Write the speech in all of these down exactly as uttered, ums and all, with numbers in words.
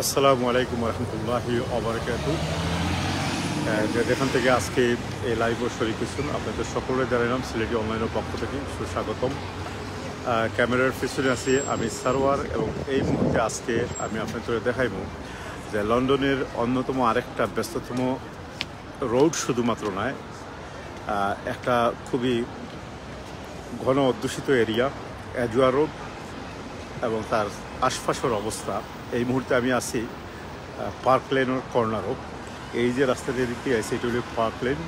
আসসালামু আলাইকুম ওয়া রাহমাতুল্লাহি ওয়া বারাকাতুহু। আহ, যে যেখান থেকে আজকে এই লাইভও শরীক হয়েছেন, আপনাদের সকলকে জানাইলাম সিলেটি অনলাইনের পক্ষ থেকে সুস্বাগতম। আহ, ক্যামেরার পিছনে আছি আমি সারোয়ার এবং এই মুহূর্তে আজকে আমি আপনাদের দেখাইব যে লন্ডনের অন্যতম আরেকটা ব্যস্ততম রোড শুধুমাত্র নয়, আহ, একটা খুবই ঘন অধ্যুষিত এরিয়া, এজুয়ার রোড এবং তার আশপাশের অবস্থা। এই মুহূর্তে আমি আছি, আহ, পার্ক লেনের কর্নারও। এই যে রাস্তা দিয়ে দিকে আছে, এটা হলো পার্ক লেন।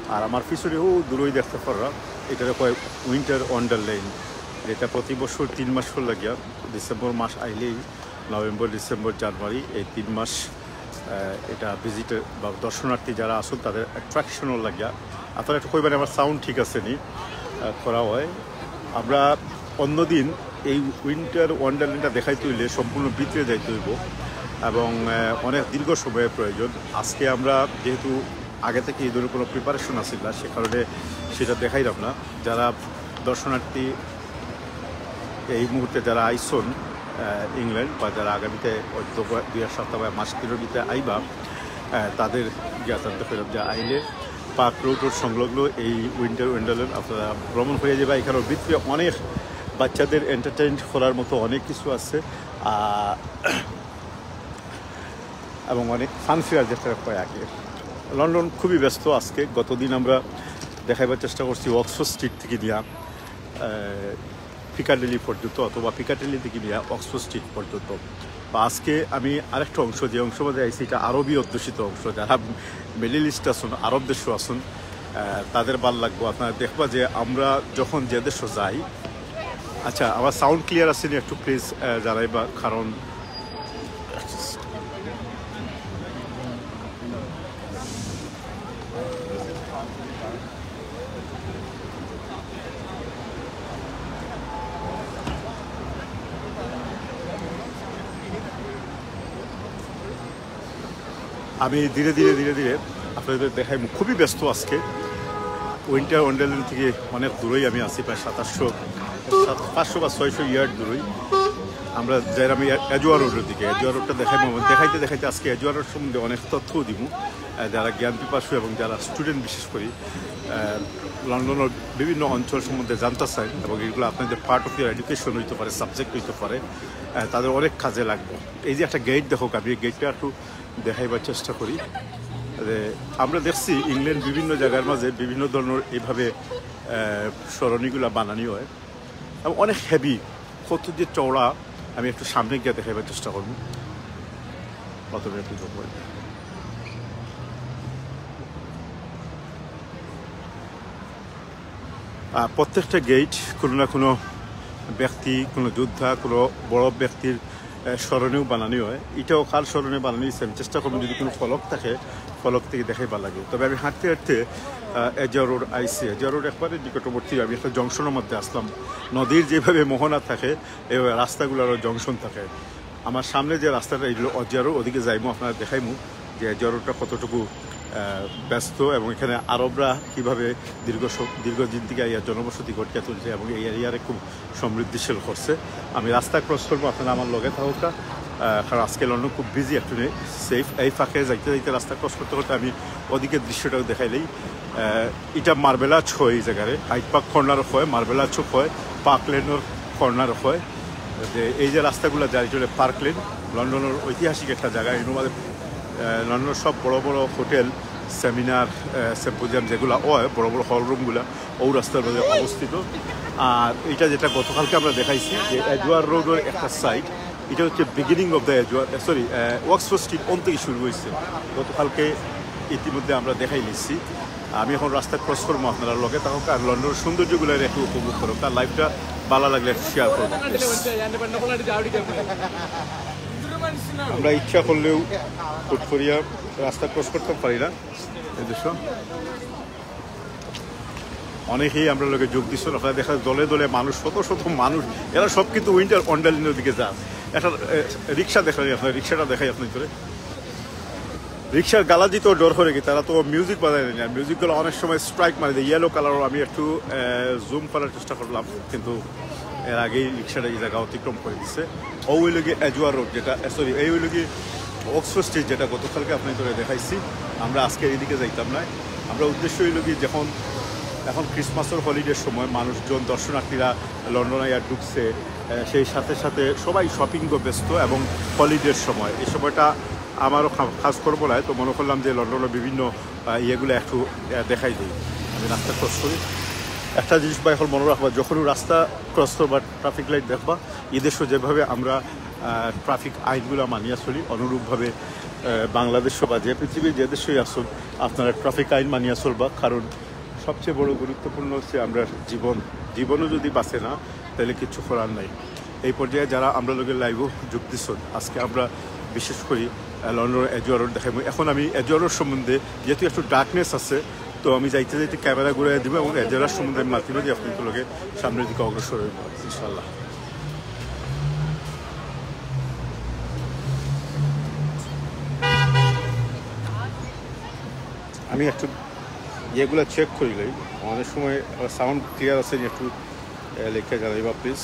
আর আমার পিছনে ও দূরেই দেখতে পাররা, এটা কয় উইন্টার ওয়ান্ডারল্যান্ড, যেটা প্রতি বছর তিন মাস করে লাগিয়া, ডিসেম্বর মাস আইলেই, নভেম্বর, ডিসেম্বর, জানুয়ারি, এই তিন মাস, আহ, এটা ভিজিটার বা দর্শনার্থী যারা আসুন, তাদের অ্যাট্রাকশনও লাগিয়া। আপনারা একটু কইবেন আমার সাউন্ড ঠিক আছে নি, আহ, করা হয়। আমরা অন্যদিন এই উইন্টার ওয়ান্ডারল্যান্ডটা দেখাইতে হইলে সম্পূর্ণ ভিতরে যাইতে হইব এবং, আহ, অনেক দীর্ঘ সময়ের প্রয়োজন। আজকে আমরা যেহেতু আগে থেকে এই ধরনের কোনো প্রিপারেশন আছিল না, সে কারণে সেটা দেখাইলাম না। যারা দর্শনার্থী এই মুহূর্তে যারা আইসন, আহ, ইংল্যান্ড বা যারা আগামীতে হয়তো বা দুই এক সপ্তাহ বা মাস দিনের ভিতরে আইবা, আহ, তাদের জ্ঞাতার্থ করলাম যে আইলে পার্ক রোডের সংলগ্ন এই উইন্টার ওয়ান্ডারল্যান্ড আপনারা ভ্রমণ করে যাবা। এখানে ভিতরে অনেক বাচ্চাদের এন্টারটেইন করার মতো অনেক কিছু আছে, আহ, এবং অনেক ফান ফেয়ার যেটা হয় আর কি। লন্ডন খুবই ব্যস্ত আজকে। গতদিন আমরা দেখাইবার চেষ্টা করছি অক্সফোর্ড স্ট্রিট থেকে নিয়ে, আহ, পিকাডিলি পর্যন্ত অথবা পিকাডিলি থেকে নিয়ে অক্সফোর্ড স্ট্রিট পর্যন্ত। তো আজকে আমি আরেকটা অংশ, যে অংশ মধ্যে আইছি, এটা আরবি অধ্যুষিত অংশ। যারা মিডল ইস্ট আছেন, আরব দেশও আছেন, আহ, তাদের ভালো লাগবো। আপনারা দেখবা যে আমরা যখন যে দেশে যাই, আচ্ছা, আমার সাউন্ড ক্লিয়ার আছে নি? একটু প্লিজ জানাইবা, কারণ আমি ধীরে ধীরে ধীরে ধীরে আপনাদের দেখাই, খুবই ব্যস্ত আজকে। উইন্টার ওয়ান্ডারল্যান্ড থেকে অনেক দূরেই আমি আছি, প্রায় সাতাশশো, সাত-, পাঁচশো বা ছয়শো ইয়ার্ড দূরেই। আমরা যাইলাম এই এজুয়ার রোডের দিকে। এজুয়ার রোডটা দেখাই, দেখাইতে দেখাইতে আজকে এজুয়ার রোড সম্বন্ধে অনেক তথ্যও দিব। আহ, যারা জ্ঞান পিপাসু এবং যারা স্টুডেন্ট বিশেষ করে, আহ, লন্ডনের বিভিন্ন অঞ্চল সম্বন্ধে জানতে চান এবং এগুলো আপনাদের পার্ট অফ ইয়ার এডুকেশন হইতে পারে, সাবজেক্ট হইতে পারে, আহ, তাদের অনেক কাজে লাগবে। এই যে একটা গেট দেখো, আমি এই গেটটা একটু দেখাইবার চেষ্টা করি। যে আমরা দেখছি ইংল্যান্ড বিভিন্ন জায়গার মাঝে বিভিন্ন ধরনের এইভাবে, আহ, সরণিগুলা বানানি হয় এবং অনেক হেভি, কত যে চওড়া, আমি একটু সামনে গিয়ে দেখাইবার চেষ্টা করবো। প্রথমে একটু দেখবো। আহ, প্রত্যেকটা গেট কোনো না কোনো ব্যক্তি, কোনো যোদ্ধা, কোনো বড় ব্যক্তির, আহ, স্মরণেও বানানি হয়। এটাও কার স্মরণে বানানি হয়েছে, আমি চেষ্টা করবো যদি কোনো ফলক থাকে, ফলক থেকে দেখাইবার লাগে। তবে আমি হাঁটতে হাঁটতে, আহ, এজুয়ার রোড আইছি। এজুয়ার রোড একবারে নিকটবর্তী, আমি একটা জংশনের মধ্যে আসলাম। নদীর যেভাবে মোহনা থাকে, এইভাবে রাস্তাগুলোরও জংশন থাকে। আমার সামনে যে রাস্তাটা, এইগুলো এজুয়ার রোড, ওদিকে যাইমু, আপনারা দেখাইমু যে এজুয়ার রোডটা কতটুকু, আহ, ব্যস্ত এবং এখানে আরবরা কীভাবে দীর্ঘ স-, দীর্ঘদিন থেকে এই জনবসতি গড়িয়া তুলছে এবং এই এরিয়ারে খুব সমৃদ্ধিশীল করছে। আমি রাস্তা ক্রস করবো, আপনারা আমার লগে থাকুকা, আহ, কারণ আজকে লন্ডন খুব বিজি, একটু নেই সেফ। এই ফাঁকে যাইতে যাইতে রাস্তা ক্রস করতে করতে আমি ওদিকে দৃশ্যটাও দেখাইলেই। আহ, এটা মার্বেল আর্চ হয় এই জায়গায়, হাইড পার্ক কর্নার হয়, মার্বেল আর্চও হয়, পার্ক লেনের কর্নার হয়। যে এই যে রাস্তাগুলো যায়, এটা হলো পার্ক লেন, লন্ডনের ঐতিহাসিক একটা জায়গা। এর মধ্যে, আহ, লন্ডনের সব বড় বড় হোটেল, সেমিনার, আহ, সিম্পোজিয়াম যেগুলো হয়, বড় বড় হল রুমগুলো ও রাস্তার মধ্যে অবস্থিত। আর এটা যেটা গতকালকে আমরা দেখাইছি যে এজুয়ার রোডের একটা সাইড, এটা হচ্ছে বিগিনিং অফ দ্য এজুয়ার, সরি, অক্সফোর্ড স্ট্রিট অন থেকে শুরু হয়েছে। গতকালকে ইতিমধ্যে আমরা দেখাই নিচ্ছি। আমি এখন রাস্তা ক্রস করবো, আপনারা লগে থাকুক আর লন্ডনের সৌন্দর্যগুলো একটু উপভোগ করুক। আর লাইভটা ভালো লাগলে একটু শেয়ার করবো, প্লিজ। আমরা ইচ্ছা করলেও হুট করিয়া রাস্তা ক্রস করতাম পারি না। এই দৃশ্য অনেকেই আমরা লগে যোগ দিচ্ছেন। আপনারা দেখা দলে দলে মানুষ, শত শত মানুষ, এরা সব কিন্তু উইন্টার ওয়ান্ডারল্যান্ডের দিকে যান। একটা এ, রিক্সা দেখাই আপনার, রিক্সাটা দেখাই আপনার করে। রিক্সার গালাজি তো ডর করে কি, তারা তো মিউজিক বাজায় না। মিউজিকগুলো অনেক সময় স্ট্রাইক মারে দেয়, ইয়েলো কালার। আমি একটু জুম করার চেষ্টা করলাম, কিন্তু এর আগেই রিক্সাটা এই জায়গা অতিক্রম করে দিছে। ও হইল কি এজুয়ার রোড, যেটা, সরি, এই হইল কি অক্সফোর্ড স্ট্রিট, যেটা গতকালকে আপনার করে দেখাইছি। আমরা আজকে এইদিকে যাইতাম না। আমরা উদ্দেশ্য হইল কি, যখন এখন ক্রিসমাসের হলিডের সময় মানুষজন, দর্শনার্থীরা লন্ডন আইয়া ঢুকছে, আহ, সেই সাথে সাথে সবাই শপিংও ব্যস্ত এবং হলিডের সময়, এই সময়টা আমারও খা- কাজ করবো না, তো মনে করলাম যে লন্ডনের বিভিন্ন আহ, ইয়েগুলো একটু আহ, দেখাই দিই। আমি রাস্তা ক্রস করি। একটা জিনিস ভাই এখন মনে রাখবা, যখনই রাস্তা ক্রস করবা, ট্রাফিক লাইট দেখবা, এই দেশে যেভাবে আমরা ট্রাফিক আইনগুলো মানিয়া চলি, অনুরূপভাবে আহ, বাংলাদেশও বা যে পৃথিবীর যে দেশেই আসুন, আপনারা ট্রাফিক আইন মানিয়া চলবা। কারণ সবচেয়ে বড় গুরুত্বপূর্ণ হচ্ছে আমরা জীবন, জীবনও যদি বাঁচে না, তাহলে কিছু করার নাই। এই পর্যায়ে যারা আমরা লগে লাইভও যোগ দিচ্ছেন, আজকে আমরা বিশেষ করি আহ, লন্ডন এজুয়ার রোড দেখাইবো। এখন আমি এজুয়ার রোড সম্বন্ধে, যেহেতু একটু ডার্কনেস আছে, তো আমি যাইতে যাইতে ক্যামেরা ঘুরে দিব এবং এজুয়ার সম্বন্ধে আমি মাঝে মাঝে আপনাদের লগে সামনের দিকে অগ্রসর হইব ইনশাল্লাহ। আমি একটু ইয়েগুলো চেক করি লই, অনেক সময় সাউন্ড ক্লিয়ার আছে নি, একটু আহ, লিখে জানাইবা প্লিজ।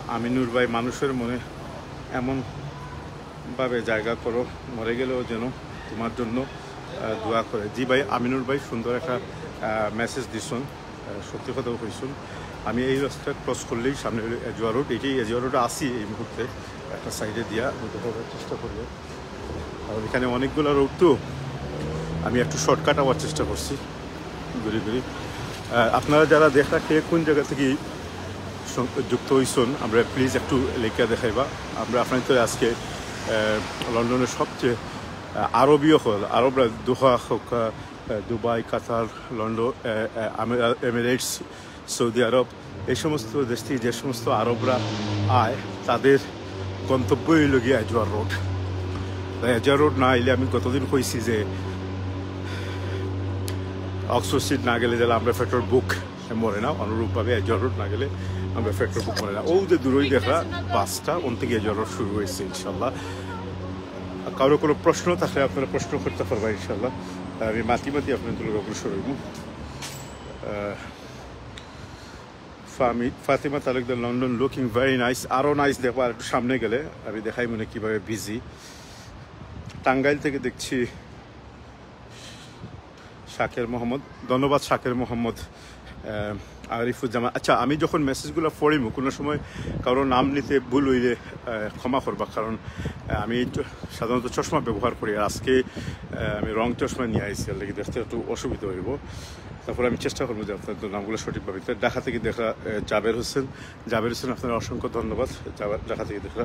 আমিনুর ভাই, মানুষের মনে এমন ভাবে জায়গা করো, মরে গেলেও যেন তোমার জন্য আহ, দোয়া করে। জি ভাই, আমিনুর ভাই সুন্দর একটা মেসেজ দিছন। আহ, সত্যি কথাও কইছন। আমি এই রাস্তা ক্রস করলেই সামনে হলো এজুয়া রোড, এটাই এজুয়া রোডে আছি এই মুহূর্তে। একটা সাইডে দিয়া আমি দেখাবার চেষ্টা করবো, কারণ এখানে অনেকগুলো রোড তো, আমি একটু শর্টকাট আওয়ার চেষ্টা করছি ঘুরে ঘুরে। আহ, আপনারা যারা দেখা কে কোন জায়গা থেকে সং- যুক্ত হইছন, আমরা প্লিজ একটু লেখা দেখাইবা। আমরা আপনাদের আজকে আহ, লন্ডনের সবচেয়ে আহ, আরবীয় হল, আরবরা দোহা হোক, আহ, দুবাই, কাতার, লন্ডন, আহ, আহ, আমে- এমিরেটস, সৌদি আরব, এই সমস্ত দেশ থেকে যে সমস্ত আরবরা আয়, তাদের গন্তব্য হইল গিয়ে এজুয়ার রোড। তাই এজুয়ার রোড না আইলে, আমি গতদিন কইছি যে অক্সফোর্ড স্ট্রিট না গেলে যেন আমরা পেটর ভুক মরে না, অনুরূপভাবে এজুয়ার রোড না গেলে আমরা পেটর ভুক মরে না। ও যে দূরই দেখা বাসটা, ওন থেকে এজুয়ার রোড শুরু হয়েছে ইনশাল্লাহ। কারো কোনো প্রশ্ন থাকলে আপনারা প্রশ্ন করতে পারবা ইনশাল্লাহ। আমি মাতি মাতি আপনাদের লগে অগ্রসর হইব। আহ, ফামি- Fatima Talukdar, London looking very nice. আরও নাইস দেখবো আর একটু সামনে গেলে, আমি দেখাই মনে কিভাবে বিজি। টাঙ্গাইল থেকে দেখছি শাকের মোহাম্মদ, ধন্যবাদ শাকের মোহাম্মদ। আহ, আরিফুজ্জামান, আচ্ছা, আমি যখন মেসেজগুলো পড়িমু, কোনো সময় কারো নাম নিতে ভুল হইলে আহ, ক্ষমা করবা, কারণ আহ, আমি চ- সাধারণত চশমা ব্যবহার করি, আর আজকে আহ, আমি রং চশমা নিয়ে আইছি, আর লাগি দেখতে একটু অসুবিধা হইব। তারপরে আমি চেষ্টা করবো যে আপনাদের নামগুলো সঠিকভাবে দিতে। ঢাকা থেকে দেখা আহ, জাবের হোসেন, জাবের হোসেন, আপনারা অসংখ্য ধন্যবাদ। জাবের- ঢাকা থেকে দেখা,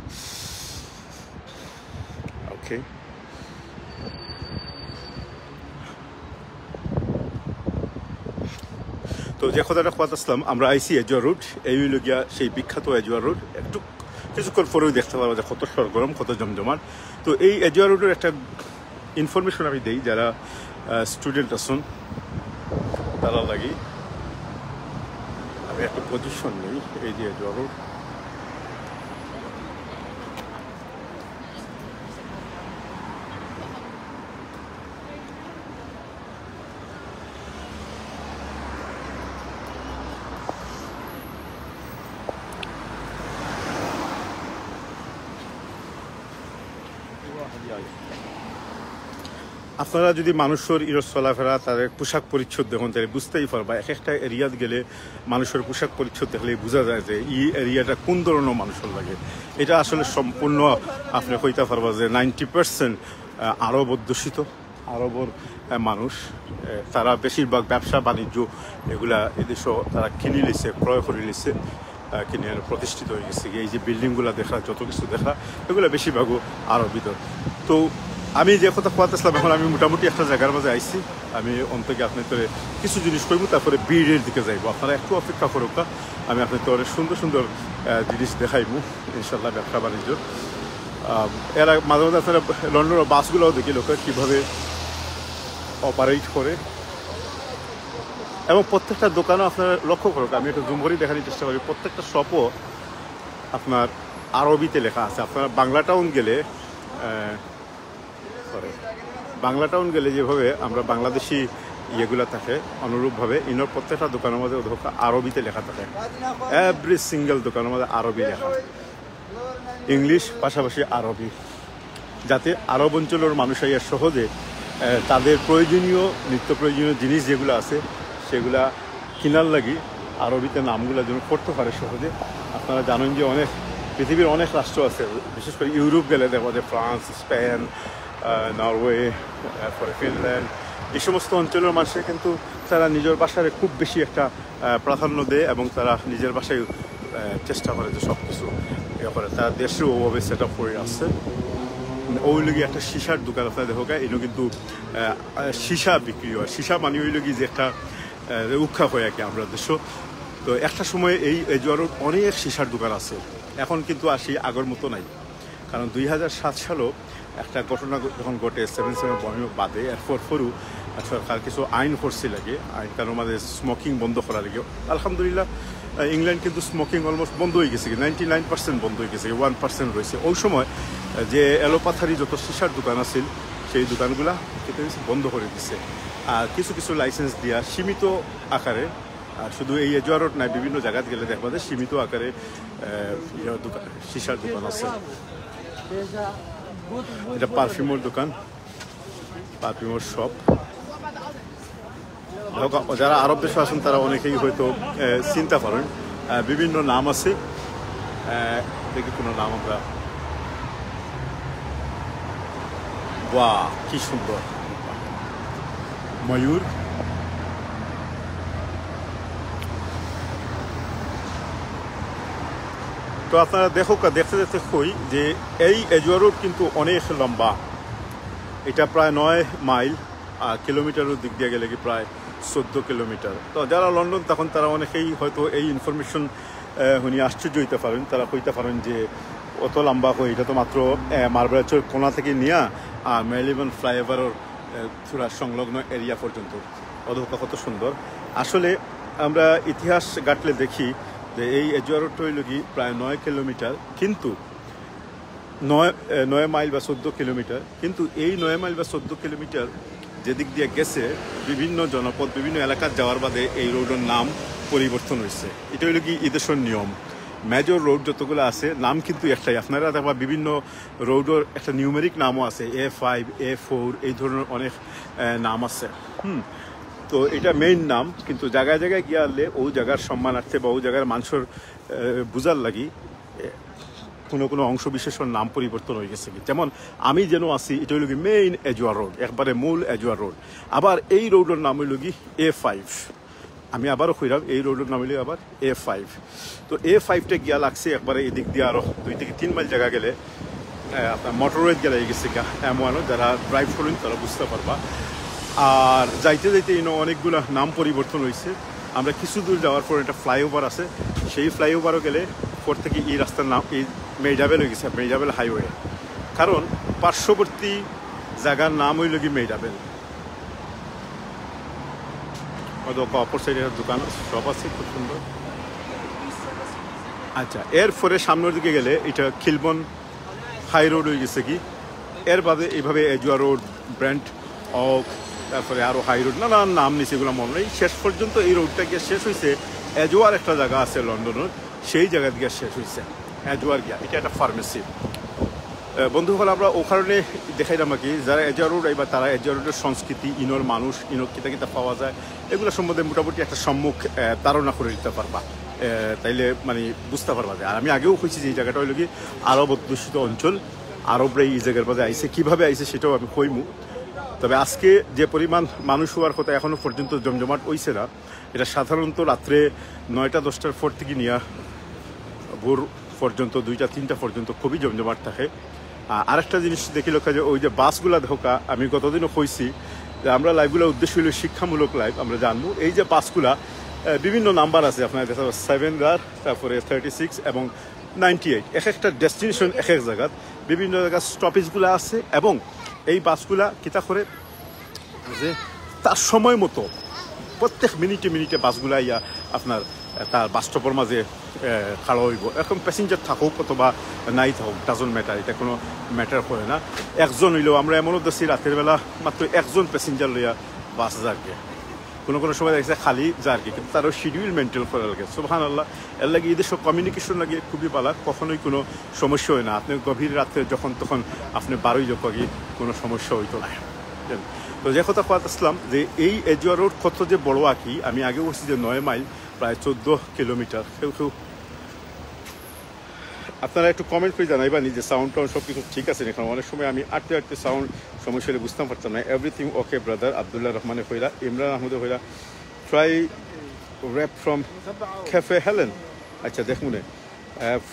ওকে। তো যে কথাটা কথা আসলাম, আমরা আইছি এজুয়া রোড, এই হইল গিয়া সেই বিখ্যাত এজুয়া রোড। একটু কিছুক্ষণ পরেও দেখতে পারবো যে কত সরগরম, কত জমজমাট। তো এই এজুয়া রোডের একটা ইনফরমেশন আমি দেই, যারা স্টুডেন্ট আছেন তারা লাগি। আমি একটা পজিশন নেই, এই যে এজুয়া রোড। আপনারা যদি মানুষের ইরো চলাফেরা, তাদের পোশাক পরিচ্ছদ দেখুন, তাহলে বুঝতেই পারবা। এক একটা এরিয়াত গেলে মানুষের পোশাক পরিচ্ছদ দেখলেই বোঝা যায় যে এই এরিয়াটা কোন ধরনের মানুষের লাগে। এটা আসলে সম্পূর্ণ আপনি কইতে পারবা যে নাইনটি পার্সেন্ট আরব অধ্যুষিত। আরবর আহ, মানুষ, আহ, তারা বেশিরভাগ ব্যবসা বাণিজ্য এগুলা এদেশো তারা কিনি লিছে, ক্রয় করি লিছে, আহ, কিনে প্রতিষ্ঠিত হয়ে গেছে। এই যে বিল্ডিংগুলা দেখা, যত কিছু দেখা, এগুলা বেশিরভাগও আরবিত। তো আমি যে কথা কইতাছিলাম, এখন আমি মোটামুটি একটা জায়গার মাঝে আইছি। আমি অন্তকে আপনার কিছু জিনিস কইবো, তারপরে ভিড়ের দিকে যাইবো। আপনারা একটু অপেক্ষা করুক, আমি আপনার অনেক সুন্দর সুন্দর আহ, জিনিস দেখাইবো ইনশাল্লাহ, ব্যবসা বাণিজ্য। আহ, এরা মাঝে মাঝে আপনারা লন্ডনের বাসগুলোও দেখি লোকে কীভাবে অপারেট করে, এবং প্রত্যেকটা দোকানও আপনারা লক্ষ্য করুন। আমি একটু জুম করে দেখানোর চেষ্টা করি, প্রত্যেকটা শপও আপনার আরবিতে লেখা আছে। আপনারা বাংলা টাউন গেলে, সরি, বাংলা টাউন গেলে যেভাবে আমরা বাংলাদেশি ইয়েগুলা থাকে, অনুরূপভাবে ইনোর প্রত্যেকটা দোকানের মধ্যে ওদের আরবিতে লেখা থাকে। এভরি সিঙ্গেল দোকানের মধ্যে আরবি লেখা, ইংলিশ পাশাপাশি আরবি, যাতে আরব অঞ্চলের মানুষ আইয়া সহজে আহ, তাদের প্রয়োজনীয়, নিত্য প্রয়োজনীয় জিনিস যেগুলো আছে, সেগুলা কিনার লাগি আরবিতে নামগুলা যেন পড়তে পারে সহজে। আপনারা জানেন যে অনেক, পৃথিবীর অনেক রাষ্ট্র আছে, বিশেষ করে ইউরোপ গেলে দেখবা যে ফ্রান্স, স্পেন, আহ, নরওয়ে, তারপরে ফিনল্যান্ড, এই সমস্ত অঞ্চলের মানুষের কিন্তু তারা নিজের ভাষারে খুব বেশি একটা আহ, প্রাধান্য দেয় এবং তারা নিজের ভাষায় আহ, চেষ্টা করে যে সব কিছু ইয়ে করে। তারা দেশে ওভাবে সেট আপ করে আসছে। ওই লগে একটা সীসার দোকান আপনারা দেখো, এনে কিন্তু আহ, আহ, সীসা বিক্রি হয়। সীসা মানে ওই লগে যে একটা আহ, উক্ষা হয় আর কি আমরা দেশে। তো একটা সময় এই এজুয়ারোর অনেক সীসার দোকান আছে, এখন কিন্তু আসি আগের মতো নাই। কারণ দুই হাজার সাত সালও একটা ঘটনা ঘ-, যখন ঘটে সেভেন সেভেন বম্বিং বাদে, এরপর পরও সরকার কিছু আইন করছে লাগে, আইন কানুন মাঝে স্মোকিং বন্ধ করার লাগে। আলহামদুলিল্লাহ, আহ, ইংল্যান্ড কিন্তু স্মোকিং অলমোস্ট বন্ধ হয়ে গেছে, নাইনটি নাইন পার্সেন্ট বন্ধ হয়ে গেছে, ওয়ান পার্সেন্ট রয়েছে। ওই সময় আহ, যে এলোপাথারি যত সীসার দোকান আছিল, সেই দোকানগুলা কিন্তু বন্ধ করে দিছে। আর কিছু কিছু লাইসেন্স দিয়া সীমিত আকারে, আর শুধু এই এজুয়ারোড নাই, বিভিন্ন জায়গাত গেলে দেখবা যে সীমিত আকারে আহ, ইয়ে দোকান, সীসার দোকান আছে। এটা পারফিউমের দোকান, পারফিউমের শপ। যারা আরব দেশে আছেন, তারা অনেকেই হয়তো আহ, চিনতে পারেন। আহ, বিভিন্ন নাম আছে। আহ, দেখি কোনো নাম আমরা, বাহ, কি সুন্দর ময়ূর। তো আপনারা দেখুক, দেখতে দেখতে কই যে এই এজুয়ারোড কিন্তু অনেক লম্বা। এটা প্রায় নয় মাইল, আর কিলোমিটারের দিক দিয়ে গেলে কি প্রায় চোদ্দ কিলোমিটার। তো যারা লন্ডন থাকেন, তারা অনেকেই হয়তো এই ইনফরমেশন শুনি আশ্চর্য হইতে পারেন। তারা কইতে পারেন যে অত লম্বা কই, এটা তো মাত্র মার্বেল আর্চের কোনা থেকে নিয়া আর মেরিলেবোন ফ্লাইওভারের থুড়া সংলগ্ন এরিয়া পর্যন্ত। অথবা কত সুন্দর। আসলে আমরা ইতিহাস ঘাটলে দেখি যে এই এজুয়ারোডটা হইল কি প্রায় নয় কিলোমিটার, কিন্তু নয়, এ, নয় মাইল বা চোদ্দ কিলোমিটার, কিন্তু এই নয় মাইল বা চোদ্দ কিলোমিটার যেদিক দিয়ে গেছে, বিভিন্ন জনপদ, বিভিন্ন এলাকাত যাওয়ার বাদে এই রোডের নাম পরিবর্তন হয়েছে। এটা হইল কি এই দেশের নিয়ম। মেজর রোড যতগুলো আছে, নাম কিন্তু একটাই। আপনারা দেখবা বিভিন্ন রোডের একটা নিউমেরিক নামও আছে, এ ফাইভ, এ ফোর, এই ধরনের অনেক আহ, নাম আছে। হুম, তো এটা মেইন নাম, কিন্তু জায়গায় জায়গায় গিয়া আনলে ওই জায়গার সম্মানার্থে বা ওই জায়গার মানুষের আহ, বুঝার লাগি আহ, কোনো কোনো অংশ বিশেষের নাম পরিবর্তন হয়ে গেছে কি। যেমন আমি যেন আছি, এটা হইল কি মেইন এজুয়ার রোড, একবারে মূল এজুয়ার রোড। আবার এই রোডের নাম হইল কি এ ফাইভ। আমি আবারও কইলাম, এই রোডের নাম হইল আবার এ ফাইভ। তো এ ফাইভটা গিয়া লাগছে একবারে এদিক দিয়ে আরো দুই থেকে তিন মাইল জায়গা গেলে, আহ, আপনার মোটরওয়ে গেলে এই গেছে গা, এম ওয়ানও যারা ড্রাইভ করেন তারা বুঝতে পারবা। আর যাইতে যাইতে ইনো অনেকগুলা নাম পরিবর্তন হয়েছে। আমরা কিছু দূর যাওয়ার পর একটা ফ্লাইওভার আছে, সেই ফ্লাইওভারও গেলে পর থেকে এই রাস্তার নাম এই মেইডাবেল হয়ে গেছে, মেইডাবেল হাইওয়ে। কারণ পার্শ্ববর্তী জায়গার নাম হইল কি মেইডাবেল। ওদের অপর সাইডে একটা দোকান, শপ আছে খুব সুন্দর। আচ্ছা, এরপরে সামনের দিকে গেলে এটা কিলবন হাই রোড হয়ে গেছে কি। এর বাদে এইভাবে এজুয়া রোড, ব্রেন্ট ওক, তারপরে আরও হাই রোড, নানান নাম নিছে, এগুলো মনে নেই। শেষ পর্যন্ত এই রোডটা গিয়ে শেষ হয়েছে এজুয়ার একটা জায়গা আছে লন্ডনের, সেই জায়গা দিয়ে শেষ হয়েছে এজুয়ার গিয়া। এটা একটা ফার্মেসি। আহ, বন্ধু হল, আমরা ওখানে দেখাইলাম আর কি, যারা এজুয়া রোড আইবা তারা এজুয়া রোডের সংস্কৃতি, ইনোর মানুষ, ইনোর কিতা কিতা পাওয়া যায়, এগুলো সম্বন্ধে মোটামুটি একটা সম্মুখ আহ, ধারণা করে দিতে পারবা। আহ, তাইলে মানে বুঝতে পারবা যে। আর আমি আগেও কইছি যে এই জায়গাটা হইল কি আরব অধ্যুষিত অঞ্চল, আরবরা এই জায়গার মধ্যে আইছে, কিভাবে আইছে সেটাও আমি কইমু। তবে আজকে যে পরিমাণ মানুষ হওয়ার কথা, এখনো পর্যন্ত জমজমাট হইছে না। এটা সাধারণত রাত্রে নয়টা দশটার পর থেকে নিয়া ভোর পর্যন্ত, দুইটা তিনটা পর্যন্ত খুবই জমজমাট থাকে। আ-, আরেকটা জিনিস দেখি লোক যে ওই যে বাসগুলা দেখা, আমি গতদিনও কইছি যে আমরা লাইভগুলোর উদ্দেশ্য হলো শিক্ষামূলক লাইভ। আমরা জানবো এই যে বাসগুলা, আ, বিভিন্ন নাম্বার আছে, আপনার দেখা যাচ্ছে সেভেন আর তারপরে থার্টি সিক্স এবং নাইনটি এইট, এক একটা ডেস্টিনেশন এক এক জায়গাত, বিভিন্ন জায়গার স্টপেজগুলো আছে এবং এই বাসগুলা কিতা করে যে তার সময় মতো প্রত্যেক মিনিটে মিনিটে বাসগুলা আইয়া আপনার, আহ, তার বাস স্টপের মাঝে, আহ, খাড়া হইব। এখন প্যাসেঞ্জার থাকুক অথবা নাই থাকুক, ডাজন্ট ম্যাটার, এটা কোনো ম্যাটার করে না। একজন হইলেও আমরা এমনও দেখছি রাতের বেলা মাত্র একজন প্যাসেঞ্জার লইয়া বাস যারকে, কোনো কোনো সময় দেখছে খালি যারকে, কিন্তু তারও শিডিউল মেনটেন করা লাগে। সুবহানাল্লাহ। এর লাগি এই দেশে কমিউনিকেশন লাগে খুবই ভালো, কখনোই কোনো সমস্যা হয় না। আপনি গভীর রাতে যখন তখন আপনি বারোই যোগ আগে কোনো সমস্যা হইতো না। তো যে কথা কওয়াত আসলাম যে এই এজুয়া রোড কত যে বড় আর কি, আমি আগে বলছি যে নয় মাইল, প্রায় চোদ্দ কিলোমিটার। কেউ কেউ আপনারা একটু কমেন্ট করে জানাইবা নি যে সাউন্ড টাউন্ড সব কিছু ঠিক আছে নি, কারণ অনেক সময় আমি আটতে আটতে সাউন্ড সমস্যা হলে বুঝতাম পারতাম না। এভরিথিং ওকে ব্রাদার, আব্দুল্লাহ রহমানে কইরা, ইমরান আহমদে কইরা, try wrap from cafe Helen. আচ্ছা, দেখুন।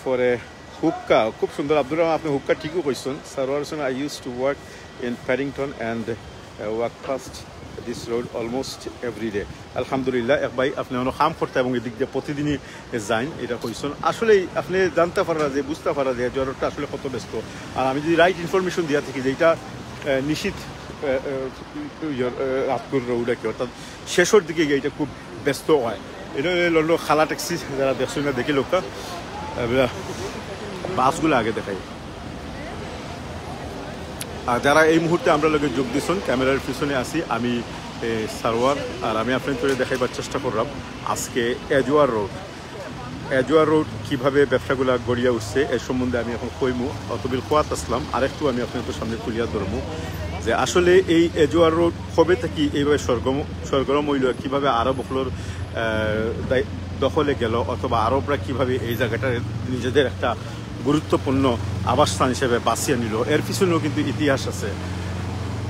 পরে হুক্কা, খুব সুন্দর আব্দুর রহমান, আপনি হুক্কা ঠিকই কইছেন। Sarwar Hussain, I used to work in Paddington and, uh, walk past this road almost every day. আলহামদুলিল্লাহ, এক ভাই আপনি অনেক কাম করতে এবং এদিক দিয়ে প্রতিদিনই যাইন, এটা কইছেন। আসলেই আপনি জানতে পারা যে, বুঝতে পারা যে এজুয়া রোডটা আসলে কত ব্যস্ত। আর আমি যদি রাইট ইনফরমেশন দিয়া থাকি যে এটা, আহ, নিশিত, আহ, আহ, ইয়ের, আহ, আতকুর রোড আর কি, অর্থাৎ শেষের দিকে গিয়া এটা খুব ব্যস্ত হয়। এটা হলো লন্ডন খালা ট্যাক্সি, যারা দেখছেন না দেখি লোকটা, এবার বাসগুলো আগে দেখাই। আর যারা এই মুহূর্তে আমরা লগে যোগ দিছেন, ক্যামেরার পিছনে আছি আমি, এ, সারোয়ার, আর আমি আপনাদের দেখাইবার চেষ্টা করলাম আজকে এজুয়া রোড। এজুয়া রোড কিভাবে ব্যবসাগুলা গড়িয়া উঠছে, এর সম্বন্ধে আমি এখন কইমু। অতবিল কোয়াত আসলাম, আরেকটু আমি আপনাদের সামনে তুলিয়া ধরমু যে আসলে এই এজুয়া রোড কবে থেকে এইভাবে সরগম-, সরগরম হইল, কিভাবে আরব অকলর, আহ, দায়-, দখলে গেল, অথবা আরবরা কিভাবে এই জায়গাটা নিজেদের একটা গুরুত্বপূর্ণ আবাসস্থান হিসেবে বাছিয়ে নিল, এর পিছনেও কিন্তু ইতিহাস আছে।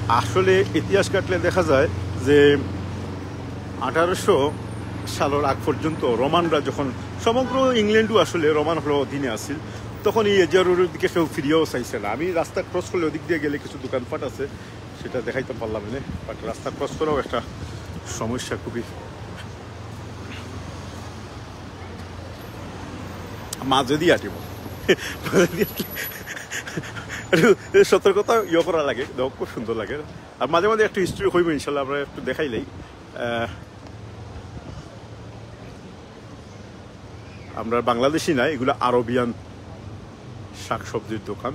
আসলে ইতিহাস ঘাটলে দেখা যায় যে আঠারোশো সালের আগ পর্যন্ত রোমানরা যখন, সমগ্র ইংল্যান্ডও আসলে রোমান অকলর অধীনে আছিল, তখন এই এজুয়া রোডের দিকে কেউ ফিরিয়াও চাইছে না। আমি রাস্তা ক্রস করলে ওদিক দিয়ে গেলে কিছু দোকানপাট আছে, সেটা দেখাইতে পারলাম না, বাট রাস্তা ক্রস করাও একটা সমস্যা খুবই। মাঝে দিয়া আটিব। মাঝে দিয়া আটলে একটু সতর্কতা ইয়ে করা লাগে, দেখো, খুব সুন্দর লাগে। আর মাঝে মাঝে একটু হিস্ট্রি হইব, ইনশাল্লাহ, আমরা একটু দেখাইলেই। আহ, আমরা বাংলাদেশি না, এগুলো আরবিয়ান শাকসবজির দোকান।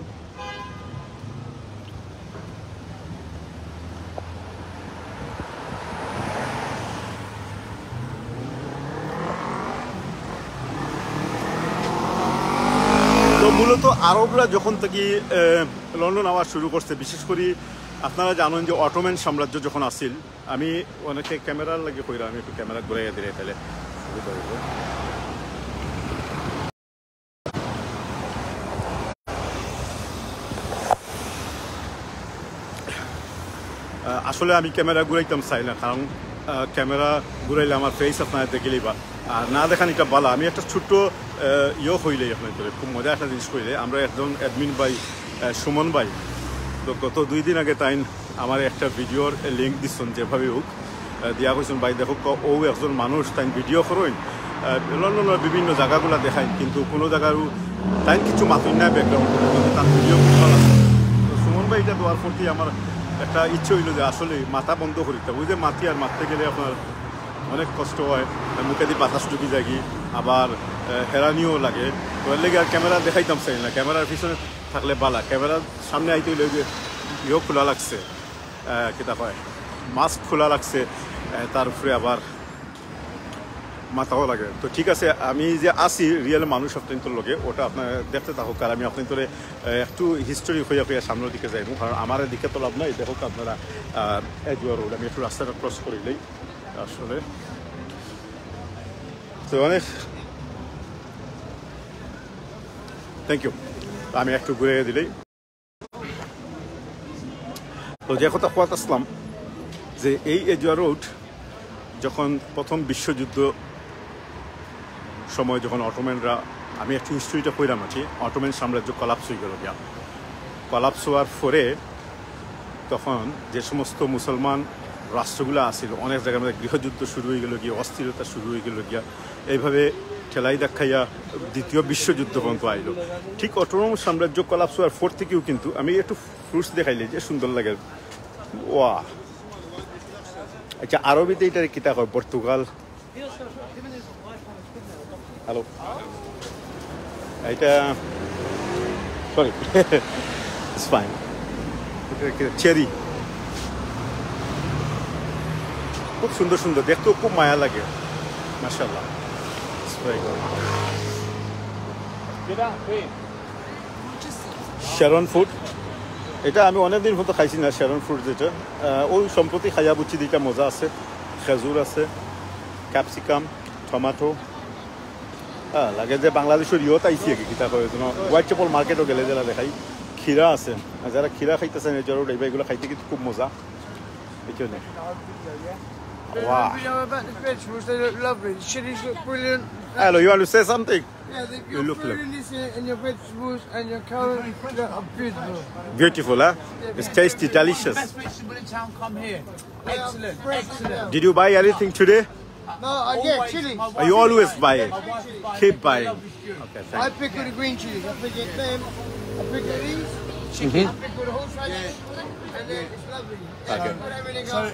তো মূলত আরবরা যখন থেকে, আহ, লন্ডন আওয়া শুরু করছে, বিশেষ করে আপনারা জানেন যে অটোম্যান সাম্রাজ্য যখন আছিল, আমি অনেকে ক্যামেরার লাগি কইরা, আমি একটু ক্যামেরা ঘুরাইয়া দিলে তাহলে সুবিধা হইব। আহ, আসলে আমি ক্যামেরা ঘুরাইতাম চাই না, কারণ, আহ, ক্যামেরা ঘুরাইলে আমার ফেস আপনারা দেখিলেই বা, আর না দেখান এটা বালা। আমি একটা ছোট্ট, আহ, ইয়ে হইলে আপনাদের খুব মজা একটা জিনিস হইলে, আমরা একজন অ্যাডমিন ভাই, আহ, সুমন ভাই, তো গত দুই দিন আগে তাইন আমার একটা ভিডিওর লিংক দিচ্ছেন, যেভাবে হোক, আহ, দিয়া কইছেন, "ভাই দেখো, ক-, ও একজন মানুষ, তাই ভিডিও করইন, আহ, লন্ডনের বিভিন্ন জায়গাগুলা দেখাইন, কিন্তু কোনো জায়গারও তাই কিছু মাতইন না ব্যাকগ্রাউন্ড, কিন্তু তার ভিডিও খুব ভালো আছে।" তো সুমন ভাই এটা দেওয়ার প্রতি আমার একটা ইচ্ছে হইলো যে আসলে মাথা বন্ধ করি, তা ওই যে মাতি আর মাততে গেলে আপনার অনেক কষ্ট হয়, মুখেদি বাতাস ঢুকি যায়গি, আবার, আহ, হেরানিও লাগে। তো এর লেগে আর ক্যামেরা দেখাইতাম চাই না, ক্যামেরার পিছনে থাকলে বালা, ক্যামেরার সামনে আইতে হইলে ওই যে ইয়েও খোলা লাগছে, আহ, কিতা কয়, মাস্ক খোলা লাগছে, আহ, তার উপরে আবার মাথাও লাগে। তো ঠিক আছে, আমি যে আছি রিয়েল মানুষ আপনাদের লগে, ওটা আপনারা দেখতে থাকুক, আর আমি আপনাদের, আহ, একটু হিস্ট্রি হইয়া হইয়া সামনের দিকে যাইব, কারণ আমার এদিকে তো লাভ নাই। দেখুক আপনারা, আহ, এজুয়া রোড, আমি একটু রাস্তাটা ক্রস করিলেই আসলে। তো অনেক থ্যাংক ইউ। আমি একটু ঘুরে দিলেই তো যে কথা কওয়াত আসলাম, যে এই এজুয়া রোড যখন প্রথম বিশ্বযুদ্ধ সময় যখন অটোম্যানরা, আমি একটু হিস্ট্রিটা কইরাম আর কি, অটোম্যান সাম্রাজ্য কলাপস হয়ে গেল গিয়া। কলাপস হওয়ার পরে তখন যে সমস্ত মুসলমান রাষ্ট্রগুলো আছিল, অনেক জায়গার মধ্যে গৃহযুদ্ধ শুরু হয়ে গেল গিয়া, অস্থিরতা শুরু হয়ে গেল গিয়া। এইভাবে ঠেলাই দেখাইয়া দ্বিতীয় বিশ্বযুদ্ধ পর্যন্ত আইল। ঠিক অটোম্যান সাম্রাজ্য কলাপস হওয়ার পর থেকেও কিন্তু, আমি একটু ফ্রুটস দেখাইলে যে সুন্দর লাগে। ওয়া, আচ্ছা, আরবিতে এটা কিতা কয়? পর্তুগাল। হ্যালো, এটা, সরি, ইটস ফাইন। চেরি, খুব সুন্দর সুন্দর, দেখতেও খুব মায়া লাগে, মাশাআল্লাহ। It's very good. Sharon fruit, এটা আমি অনেকদিন পর্যন্ত খাইছি না, শেরন ফ্রুট যেটা। আহ, ওই সম্প্রতি খাইয়া বুঝছি যে এটা মজা আছে। খেজুর আছে, ক্যাপসিকাম, টমেটো। হ্যাঁ, লাগে যে বাংলাদেশের ইয়ত আইছি আর কি, কিতা কয় যেন, হোয়াইট চ্যাপেল মার্কেটও গেলে যেটা দেখাই, ক্ষীরা আছে। আর যারা ক্ষীরা খাইতেছেন, এই জরুরি, এগুলো খাইতে কিন্তু খুব মজা। এই জন্য। Wow. You know about the vegetables? They look lovely. The chilies look brilliant. Hello, you want to say something? Yeah, the, You your look food lovely. in this, uh, and your vegetables and your carrots, they are beautiful. Beautiful, huh? It's tasty, delicious. Best vegetable in town, come here. Excellent, excellent. Did you buy anything today? No, uh, yeah, chili. Oh, you always buy it. Keep buying. Okay, I thank you. Pick with the green chilies. I pick with them. I pick with these. Chicken. I pick with the horseradish. And then it's lovely. Okay.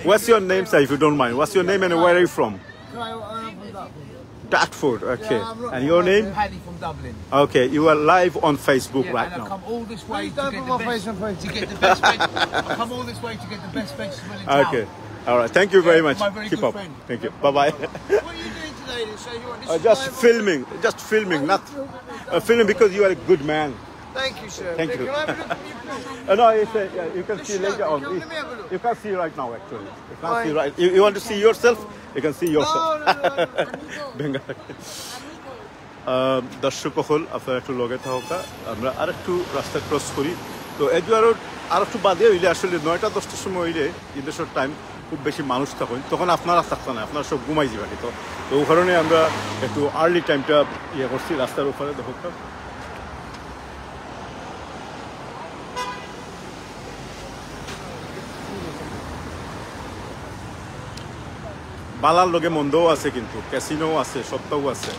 What's your name, sir, if you don't mind? What's your name and where are you from? Kyle, I'm from Dartford. Dartford, okay. Yeah, I'm not And your from name? Paddy from Dublin. Okay, you are live on Facebook Yeah, right and I now. come all this way Please to don't get put the my best, face on Facebook. to get the best veg-, I come all this way to get the best vegetable in town. Okay. All right. Thank you very Yeah, much. my very Keep good up. friend. Thank you. Bye bye. What are you doing today? So you want this Uh, is just my filming. Just filming. Not uh, filming because you are a good man. Thank you, sir. Thank you. Can I have a look at your food? Uh, no, it's, uh, yeah, you can This see is later lovely. on. Come, let me have a look. You can see right now, actually. You can Why? see right. You, you want to see yourself? You can see yourself. No, no, no, no. Bengali. আহ, দর্শক অকল, আপনারা একটু লগে থাকা, আমরা আর একটু রাস্তা ক্রস করি। তো এজুয়া রোড আর একটু বাদে হইলে আসলে নয়টা দশটার সময় হইলে, ইন্ডাস্ট্রিয়াল টাইম, খুব বেশি মানুষ তখন, তখন আপনারা থাকতা না, আপনারা সব ঘুমাই যাবা কিন্তু। তো ওই কারণে আমরা একটু আর্লি টাইমটা ইয়ে করছি রাস্তার উপরে। দেখো, বালার লগে মন্দও আছে, কিন্তু ক্যাসিনোও আছে, সবটাও আছে।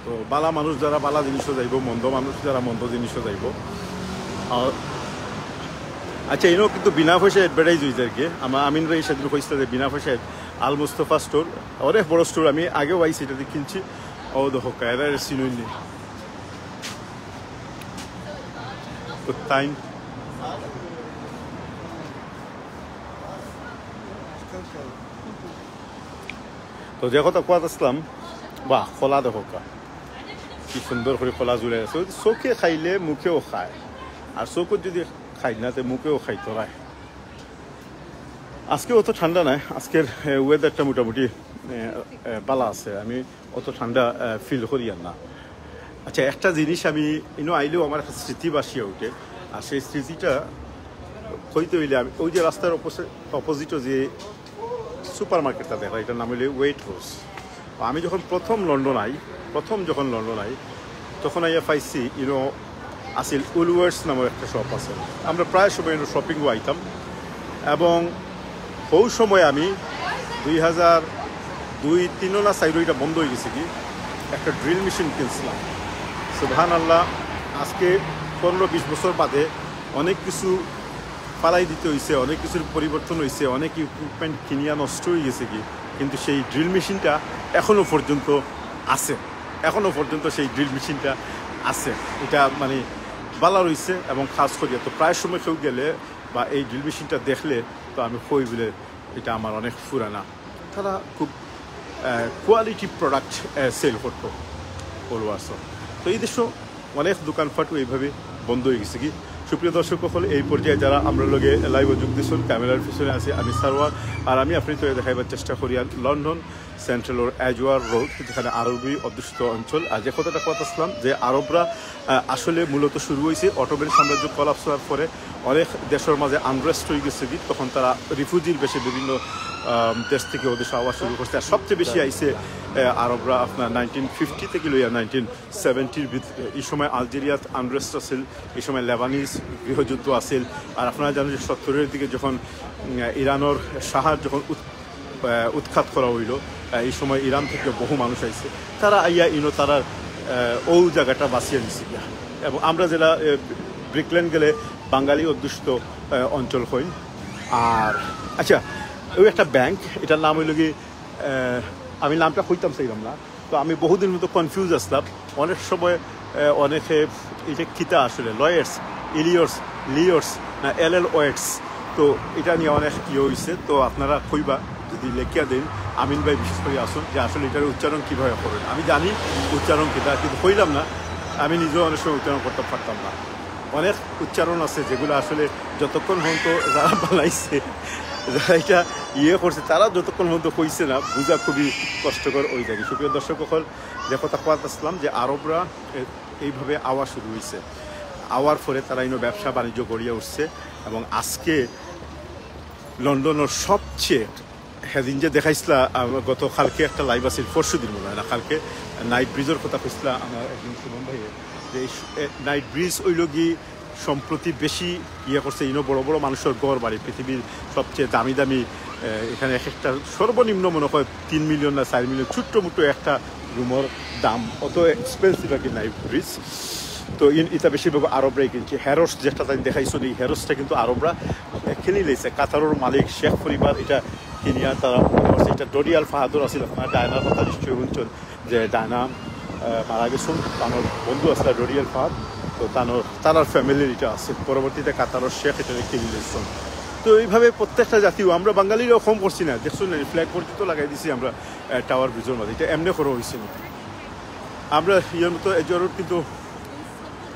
তো বালা মানুষ যারা বালা জিনিসও যাইবো, মন্দ মানুষ যারা মন্দ জিনিসও যাইবো। আর আচ্ছা, ইনো কিন্তু বিনা পয়সা অ্যাডভার্টাইজ হয়ে যায় কি। আমার আমিন ভাই সেদিন কইছিল যে বিনা পয়সা আল মুস্তফা স্টোর, অনেক বড় স্টোর, আমি আগেও আইছি, এটা দিয়ে কিনছি। ও দেখো, কায়দা সিনুইনি। তো তাই। তো যে কথা কওয়াত আসলাম, বাহ, কলা দেখো কা, কি সুন্দর করে কলা ঝুলে আছে। ওই চোখে খাইলে মুখেও খায়, আর চোখে যদি খাই না, তে মুখেও খাইতো নায়। আজকে অত ঠান্ডা নাই, আজকের, এ, ওয়েদারটা মোটামুটি, এ, এ, ভালা আছে। আমি অত ঠান্ডা, এ, ফিল করি আর না। আচ্ছা, একটা জিনিস আমি ইনো আইলেও আমার একটা স্মৃতি বাসিয়া উঠে, আর সেই স্মৃতিটা কইতে হইলে আমি ওই যে রাস্তার অপোসি-, অপোজিটও যে সুপার মার্কেটটা দেখা, এটার নাম হইলে ওয়েট হাউস। আমি যখন প্রথম লন্ডন আই, প্রথম যখন লন্ডন আই, তখন আইয়া পাইছি, ইনো, আছিল উলওয়ার্স নামের একটা শপ আছে। আমরা প্রায় সময় ইনো শপিংও আইতাম। এবং হৌ সময় আমি দুই হাজার দুই, তিনও না চাইরও, এটা বন্ধ হয়ে গেছে কি, একটা ড্রিল মেশিন কিনছিলাম। সুবহানাল্লাহ, আজকে পনেরো বিশ বছর বাদে অনেক কিছু ফালাই দিতে হইছে, অনেক কিছুর পরিবর্তন হইছে, অনেক ইকুইপমেন্ট কিনিয়া নষ্ট হয়ে গেছে কি, কিন্তু সেই ড্রিল মেশিনটা এখনো পর্যন্ত আছে, এখনো পর্যন্ত সেই ড্রিল মেশিনটা আছে। এটা মানে ভালা রইছে এবং কাজ করিয়া। তো প্রায় সময় কেউ গেলে বা এই ড্রিল মেশিনটা দেখলে তো আমি কই বলে, এটা আমার অনেক পুরানা। তারা খুব, আহ, কোয়ালিটি প্রোডাক্ট, আহ, সেল করতো অলওয়ার্সও। তো এই দেশও অনেক দোকানপাটও এইভাবে বন্ধ হয়ে গেছে কি। সুপ্রিয় দর্শক অকল, এই পর্যায়ে যারা আমরার লগে লাইভও যোগ দিছইন, ক্যামেরার পিছনে আছি আমি সারোয়ার, আর আমি আপনারারে দেখাইবার চেষ্টা করি আর লন্ডন সেন্ট্রালর এজওয়ার রোড, যেখানে আরবি অধ্যুষিত অঞ্চল। আর যে কথাটা কথা আসলাম যে আরবরা আহ, আসলে মূলত শুরু হয়েছে অটোম্যান সাম্রাজ্য কলাপস হওয়ার পরে। অনেক দেশের মাঝে আনরেস্ট হয়ে গেছে কি, তখন তারা রিফিউজির বেশে বিভিন্ন আহ, দেশ থেকে ওদের আওয়া শুরু করছে। আর সবচেয়ে বেশি আইছে আহ, আরবরা আপনার নাইনটিন ফিফটি থেকে লইয়া নাইনটিন সেভেন্টির ভিতরে। এই সময় আলজেরিয়াত আনরেস্ট আছিল, এই সময় লেবানিজ গৃহযুদ্ধ আছিল। আর আপনারা জানেন যে সত্তরের দিকে যখন উম, ইরানর শাহর যখন উৎ- আহ, উৎখাত করা হইল, আহ, এই সময় ইরান থেকে বহু মানুষ আইছে। তারা আইয়া ইনো তারার আহ, ও জায়গাটা বাঁচিয়ে নিছে গিয়া। এবং আমরা যেটা আহ, ব্রিকল্যান্ড গেলে বাঙালি অধ্যুষিত আহ, অঞ্চল হইন। আর আচ্ছা, ওই একটা ব্যাংক, এটার নাম হইল কি আহ, আমি নামটা কইতাম চাইলাম না। তো আমি বহুদিন মতো কনফিউজ আসলাম। অনেক সময় আহ, অনেকে এটা কিতা আসলে লয়েটস, ইলিয়টস, লিয়টস না এল এল ওয়েটস, তো এটা নিয়ে অনেক ইয়ে হয়েছে। তো আপনারা কইবা যদি লেখিয়া দেন, আমিন ভাই বিশেষ করে আসুন যে আসলে এটার উচ্চারণ কীভাবে করেন। আমি জানি উচ্চারণ কিতা, কিন্তু কইলাম না, আমি নিজেও অনেক সময় উচ্চারণ করতে পারতাম না। অনেক উচ্চারণ আছে যেগুলো আসলে যতক্ষণ পর্যন্ত যারা বানাইছে, যারা এটা ইয়ে করছে, তারা যতক্ষণ পর্যন্ত কইছে না, বোঝা খুবই কষ্টকর হয়ে যায়। সুপ্রিয় দর্শক সকল, যে কথা কওয়াত আসলাম যে আরবরা এ- এইভাবে আওয়া শুরু হয়েছে। আওয়ার পরে তারা ইনো ব্যবসা বাণিজ্য গড়িয়া উঠছে এবং আজকে লন্ডনের সবচেয়ে, সেদিন যে দেখাইছিলা, আহ, গতকালকে একটা লাইভ আছিল, পরশু দিন মনে হয় না, কালকে নাইট ব্রিজের কথা কইছিলা আমার একজন সুমন ভাইয়ে, যে এই স- এ, নাইট ব্রিজ ওই লগি সম্প্রতি বেশি ইয়ে করছে, ইনো বড় বড় মানুষের ঘর বাড়ি, পৃথিবীর সবচেয়ে দামি দামি, আহ, এখানে এক একটা সর্বনিম্ন মনে হয় তিন মিলিয়ন না চার মিলিয়ন, ছোট্ট মোটো একটা রুমের দাম, অত এক্সপেন্সিভ আর কি নাইট ব্রিজ। তো ইন- এটা বেশিরভাগ আরবরাই কিনছে। হ্যারোস যেটা তাই দেখাইছো, এই হ্যারোসটা কিন্তু আরবরা কিনে লেছে। কাতারের মালিক শেখ পরিবার এটা কিনিয়া তারা করছে। এটা ডোরিয়াল ফাহাদুর আছিল, আপনারা ডায়নার কথা নিশ্চয়ই শুনছেন যে ডায়না আহ, মারা গেছেন, তার বন্ধু আছে ডোরিয়াল ফাহাদ। তো তার, তার ফ্যামিলির এটা আছে, পরবর্তীতে কাতারের শেখ এটা কিনে লেছেন। তো এইভাবে প্রত্যেকটা জাতিও, আমরা বাঙালিরাও কম করছি না, দেখছো না, ফ্ল্যাগ পর্যন্ত লাগাই দিছি আমরা টাওয়ার ব্রিজের মাঝে, এটা এমনি করা হয়েছে না। আমরা ইয়ের মতো এজওয়ার রোড কিন্তু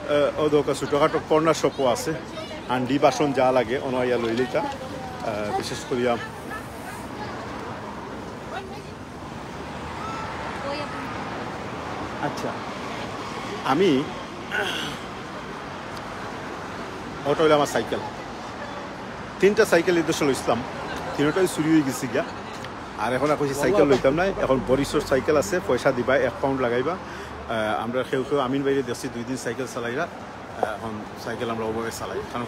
আহ, ও দোকান ছোটোখাটো কর্নার শপও আছে, হান্ডি বাসন যা লাগে অনো আইয়া লইলে এটা। আহ, বিশেষ করিয়া আচ্ছা, আমি ওটা হইলো আমার সাইকেল, তিনটা সাইকেল এই দেশে লইছিলাম, তিনটাই চুরি হয়ে গেছে গিয়া। আর এখন আর কইছি সাইকেল লইতাম না, এখন বরিশর সাইকেল আছে, পয়সা দিবা, এক পাউন্ড লাগাইবা। আহ, আমরা কেউ কেউ আমিন ভাইরে দেখছি দুই দিন সাইকেল চালাইরা, আহ, এখন সাইকেল আমরা ওভাবে চালাই, কারণ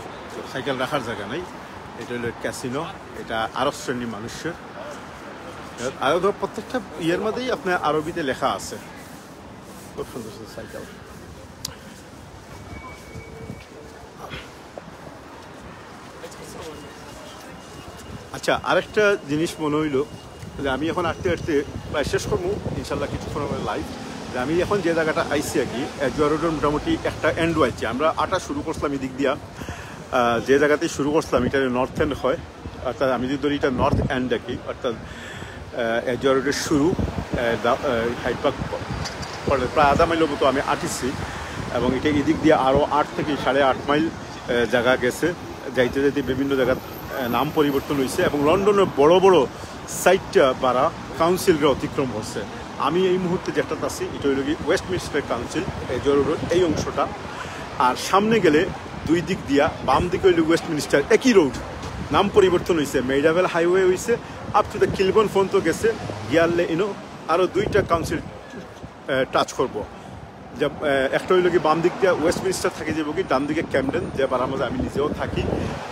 সাইকেল রাখার জায়গা নাই। এটা হলো ক্যাসিনো, এটা আরব শ্রেণীর মানুষের। আর ধর প্রত্যেকটা ইয়ের মধ্যেই আপনার আরবিতে লেখা আছে। খুব সুন্দর সুন্দর সাইকেল। আচ্ছা, আরেকটা জিনিস মনে হইলো যে আমি এখন আটতে আটতে প্রায় শেষ করবো ইনশাল্লাহ কিছুক্ষণ আমার লাইভ। যে আমি এখন যে জায়গাটা আইছি আর কি, এজওয়ার রোডের মোটামুটি একটা এন্ড হয়েছে। আমরা আটা শুরু করছিলাম এদিক দিয়া, আহ, যে জায়গাতে শুরু করছিলাম এটা নর্থ এন্ড হয়, অর্থাৎ আমি যদি ধরি এটা নর্থ এন্ড আর কি, অর্থাৎ আহ, এজওয়ার রোডের শুরু, আহ, দা- আহ, হাইড পার্ক পরে প্রায় আধা মাইলের মতো আমি আটিছি এবং এটা এদিক দিয়ে আরও আট থেকে সাড়ে আট মাইল আহ, জায়গা গেছে। যাইতে যাইতে বিভিন্ন জায়গার আহ, নাম পরিবর্তন হয়েছে এবং লন্ডনের বড় বড় সাইটটা বারা কাউন্সিলরা অতিক্রম করছে। আমি এই মুহূর্তে যেটাতে আছি এটা হইল কি ওয়েস্টমিনস্টার কাউন্সিল, এজওয়ার রোডের এই অংশটা। আর সামনে গেলে দুই দিক দিয়া, বাম দিকে হইল ওয়েস্টমিনস্টার, একই রোড, নাম পরিবর্তন হয়েছে, মেইডাভেল হাইওয়ে হয়েছে, আপ টু দ্য কিলবন পর্যন্ত গেছে, গিয়ারলে ইনো আরও দুইটা কাউন্সিল টাচ করবো। যে আহ, একটা হইল কি বাম দিক দিয়ে ওয়েস্টমিনস্টার থাকি যাবো কি, ডান দিকে ক্যামডেন, যে বারার মাঝে আমি নিজেও থাকি।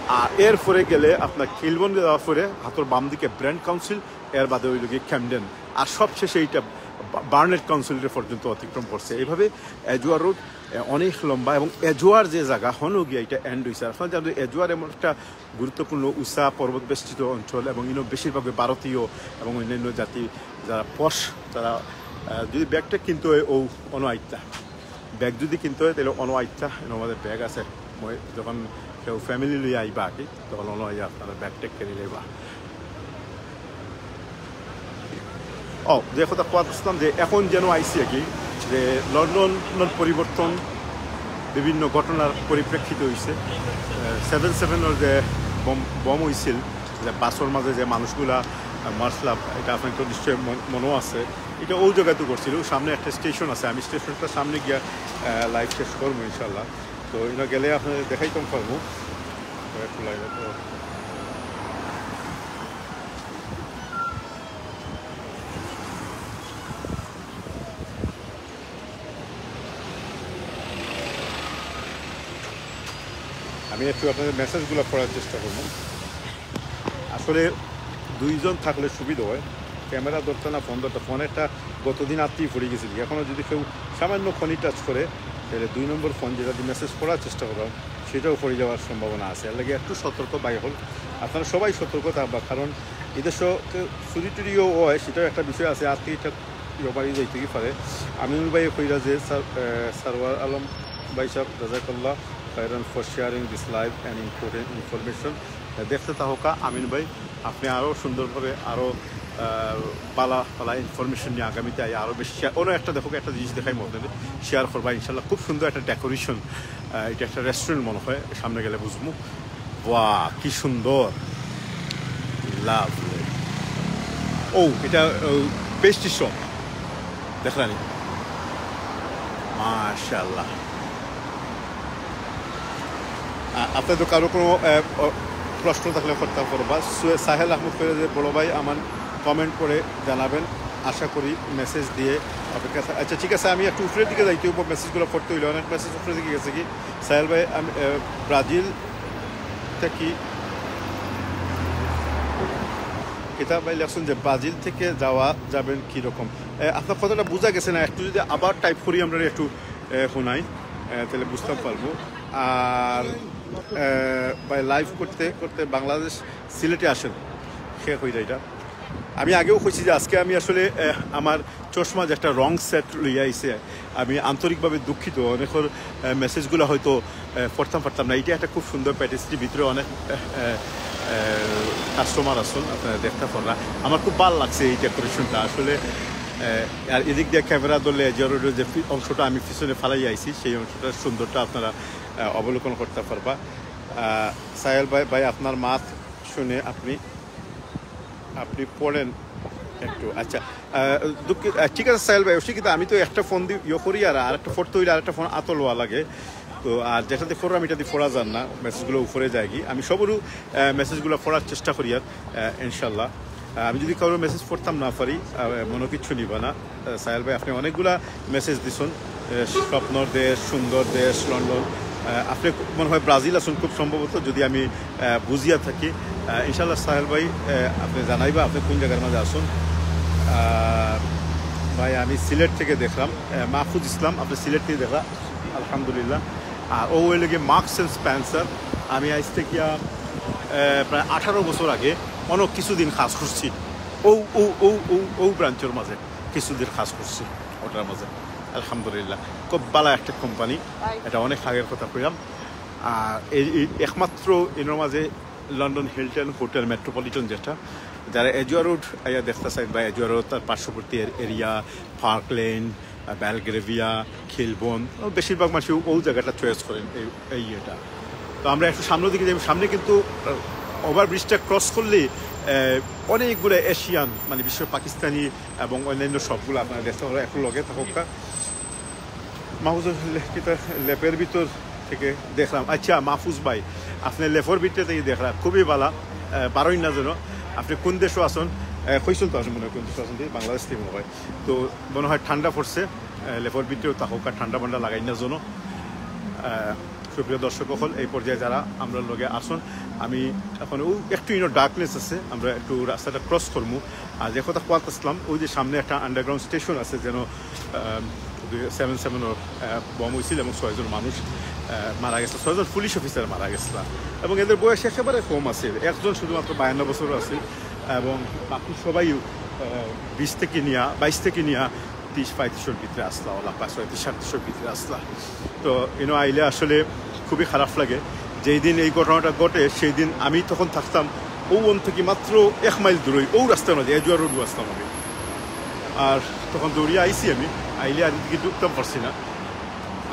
আর এরপরে গেলে আপনার কিলবন যাওয়ার পরে হাতর বাম দিকে ব্র্যান্ড কাউন্সিল, এর বাদে হইল কি ক্যামডেন। আর সবশেষে এইটা বা- বার্নেট কাউন্সিলের পর্যন্ত অতিক্রম করছে। এইভাবে এজওয়ার রোড আহ, অনেক লম্বা এবং এজওয়ার যে জায়গা হনো গিয়া এটা এন্ড হয়েছে। আপনারা জানেন এজওয়ার এমন একটা গুরুত্বপূর্ণ উষা পর্বত বেষ্টিত অঞ্চল এবং ইনো বেশিরভাগই ভারতীয় এবং অন্যান্য জাতি যারা পশ তারা আহ, যদি ব্যাগটা কিনতে হয় ও অনো আইতা, ব্যাগ যদি কিনতে হয় তাহলে অনো আইতা, এর আমাদের ব্যাগ আছে। মই যখন কেউ ফ্যামিলি লইয়া আইবা আর কি, তখন অনো আইয়া আপনারা ব্যাগ ট্যাগ কিনে নেবা। ও, যে কথা কওয়াত আসলাম যে এখন যেন আইছি আর কি, যে লন্ডন পরিবর্তন বিভিন্ন ঘটনার পরিপ্রেক্ষিতে হয়েছে। সেভেন সেভেনের যে বম বম হয়েছিল, যে বাসের মাঝে যে মানুষগুলা মার্শাল্লাহ, এটা আপনার তো নিশ্চয়ই মন-, মনেও আছে। এটা ওই জায়গাতে করছিল, সামনে একটা স্টেশন আছে, আমি স্টেশনটার সামনে গিয়া, আহ, লাইভ শেষ করবো ইনশাল্লাহ। তো এটা গেলে আপনাদের দেখাইতাম পারবো। তো একটু লাইভে তো আমি একটু আপনাদের মেসেজগুলো পড়ার চেষ্টা করবো। আসলে দুইজন থাকলে সুবিধা হয়, ক্যামেরা ধরতে না ফোন ধরতে। ফোন একটা গতদিন আত্মীয় পড়ে গেছিল, এখনও যদি কেউ সামান্য খনি টাচ করে, তাহলে দুই নম্বর ফোন যেটা দিয়ে মেসেজ পড়ার চেষ্টা করলাম, সেটাও পড়ে যাওয়ার সম্ভাবনা আছে। এর লাগে একটু সতর্ক ভাই হল, আপনারা সবাই সতর্ক থাকবা, কারণ এদেশও কেউ চুরি টুরিও হয়, সেটাও একটা বিষয় আছে। আত্মীয় এটা ব্যাপারে যাইতে কি পারে। আমিনুল ভাই কইরা যে সার-, আহ, সারওয়ার আলম ভাই সাহেব, জাজাকাল্লাহ খাইরান for sharing this live and important information। আহ, দেখতে থাকুকা আমিন ভাই, আপনি আরও সুন্দরভাবে আরও, আহ, পালা পালা ইনফরমেশন নিয়ে আগামীতে আই আরও বেশি শেয়ার। ওরা একটা দেখো, একটা জিনিস দেখাই মধ্যে শেয়ার করবা ইনশাল্লাহ। খুব সুন্দর একটা ডেকোরেশন, এটা একটা রেস্টুরেন্ট মনে হয়, সামনে গেলে বুঝবো। বাহ, কি সুন্দর, লাভলি। ও, এটা পেস্ট্রি শপ, দেখলানি? মাশাআল্লাহ। আ-, আপনাদের কারো কোনো, আহ, অ-, প্রশ্ন থাকলে করতে পারবা। সু-, সাহেল আহমদ কইরা যে, "বড় ভাই, আমার কমেন্ট করে জানাবেন, আশা করি মেসেজ দিয়ে অপেক্ষা থা-," আচ্ছা, ঠিক আছে, আমি একটু উপরের দিকে যাইতে হইব, মেসেজগুলো পড়তে হইলে অনেক মেসেজ উপরের দিকে গেছে কি। সাহেল ভাই, আমি, আহ, ব্রাজিল থেকে কিতাব ভাই লেখছেন যে ব্রাজিল থেকে যাওয়া যাবেন কীরকম? আহ, আপনার কথাটা বোঝা গেছে না, একটু যদি আবার টাইপ করি আমরা একটু, আহ, শোনাই, আহ, তাহলে বুঝতে পারবো। আর, আহ, ভাই, লাইভ করতে করতে বাংলাদেশ সিলেটে আসেন, সে কইরা এটা। আমি আগেও কইছি যে আজকে আমি আসলে, আহ, আমার চশমা যে একটা রং সেট লইয়া আইছে, আমি আন্তরিকভাবে দুঃখিত। অনেকের, আহ, মেসেজগুলো হয়তো, আহ, পড়তাম পারতাম না। এটা একটা খুব সুন্দর প্যাটিস্ট্রির ভিতরে অনেক, আহ, আহ, আহ, কাস্টমার আছেন, আপনারা দেখতে পাররা। আমার খুব ভালো লাগছে এই ডেকোরেশনটা আসলে। আহ, আর এদিক দিয়ে ক্যামেরা ধরলে যে রোডের যে পি-, অংশটা আমি পিছনে ফালাই আইছি, সেই অংশটার সুন্দরটা আপনারা, আহ, অবলোকন করতে পারবা। আহ, সাহেল ভাই, ভাই, আপনার মাত শুনে আপনি, আপনি পড়েন একটু। আচ্ছা, আহ, দুঃখিত, আহ, ঠিক আছে সাহেল ভাই, অসুবিধা, আমি তো একটা ফোন দি ইয়ে করি, আর আরেকটা পড়তে হইলে আরেকটা ফোন আতো লওয়া লাগে। তো আর যেটাতে করলাম, এটা দিয়ে পড়া যান না, মেসেজগুলো উপরে যায় কি। আমি সবরও, আহ, মেসেজগুলো পড়ার চেষ্টা করি আর, আহ, ইনশাল্লাহ। আহ, আমি যদি কারোর মেসেজ পড়তাম না পারি, আহ, মনে কিচ্ছু নিবা না। আহ, সাহেল ভাই, আপনি অনেকগুলা মেসেজ দিছেন, আহ, স্বপ্নর দেশ, সুন্দর দেশ, লন্ডন। আহ, আপনি মনে হয় ব্রাজিল আছেন খুব সম্ভবত, যদি আমি, আহ, বুঝিয়া থাকি। আহ, ইনশাল্লাহ সাহেল ভাই, আহ, আপনি জানাইবা আপনি কোন জায়গার মাঝে আছেন। আহ, ভাই, আমি সিলেট থেকে দেখলাম, আহ, মাহফুজ ইসলাম, আপনি সিলেট থেকে দেখলাম, আলহামদুলিল্লাহ। আর ও হইলে গিয়ে মার্কস অ্যান্ড স্পেন্সার। আমি আইজ থেকে, আহ, প্রায় আঠারো বছর আগে অনেক কিছুদিন কাজ করছি ও, ও, ও, ও, ও ব্রাঞ্চের মাঝে। কিছুদিন কাজ করছি ওটার মাঝে, আলহামদুলিল্লাহ। খুব ভালো একটা কোম্পানি, এটা অনেক আগের কথা কইলাম। আর এই, এই একমাত্র এর মাঝে লন্ডন হিলটন হোটেল মেট্রোপলিটন, যেটা যারা এজুয়া রোড আইয়া দেখতে চাইন বা এজুয়া রোড তার পার্শ্ববর্তী এর-, এরিয়া, পার্ক লেন, আহ, বেলগ্রেভিয়া, খিলবন, ও বেশিরভাগ মানুষ ও জায়গাটা চয়েস করেন এই, এই ইয়েটা। তো আমরা একটু সামনের দিকে যাই, সামনে কিন্তু, আহ, ওভারব্রিজটা ক্রস করলে, আহ, অনেকগুলো এশিয়ান, মানে বিশেষ করে পাকিস্তানি এবং অন্যান্য সবগুলো আপনারা দেখতে পারবেন। একটু লগে থাকুক্কা। মাহফুজ লে-, কিতা লেপের ভিতর থেকে দেখলাম। আচ্ছা, মাহফুজ ভাই, আপনি লেপের ভিতরে থেকে দেখলাম, খুবই ভালা। আহ, বারোই না যেন, আপনি কোন দেশও আছেন, আহ, কইছেন তো আসলে মনে হয় কোন দেশও আছেন, বাংলাদেশ থেকে মনে হয়। তো মনে হয় ঠান্ডা পড়ছে, আহ, লেপের ভিতরেও থাকুক্কা, ঠান্ডা মান্ডা লাগাই না যেন। আহ, সুপ্রিয় দর্শক অকল, এই পর্যায়ে যারা আমরার লগে আছেন, আমি এখন ও একটু ইনো ডার্কনেস আছে, আমরা একটু রাস্তাটা ক্রস করমু। আর যে কথা কওয়াত আসলাম, ওই যে সামনে একটা আন্ডারগ্রাউন্ড স্টেশন আছে, যেন, আহ, সেভেন সেভেনর, আহ, বোম হইছিল এবং ছয়জন মানুষ, আহ, মারা গেছে, ছয়জন পুলিশ অফিসার মারা গেছে। এবং এদের বয়স একেবারে কম আছে, একজন শুধুমাত্র বায়ান্ন বছর আছে এবং বাকি সবাই, আহ, বিশ থেকে নিয়া, বাইশ থেকে নিয়া ত্রিশ পঁয়ত্রিশের ভিতরে আসলা, ওলা পাঁচ ছয়ত্রিশ সাতত্রিশের ভিতরে আসলা। তো ইনো আইলে আসলে খুবই খারাপ লাগে। যেই দিন এই ঘটনাটা ঘটে, সেই দিন আমি তখন থাকতাম ও ওন থেকে মাত্র এক মাইল দূরই, ও রাস্তার মাঝে, এজুয়া রোড আসতাম আমি। আর তখন দৌড়িয়ে আইছি আমি, আইলে আর এদিকে ঢুকতাম পারছি না।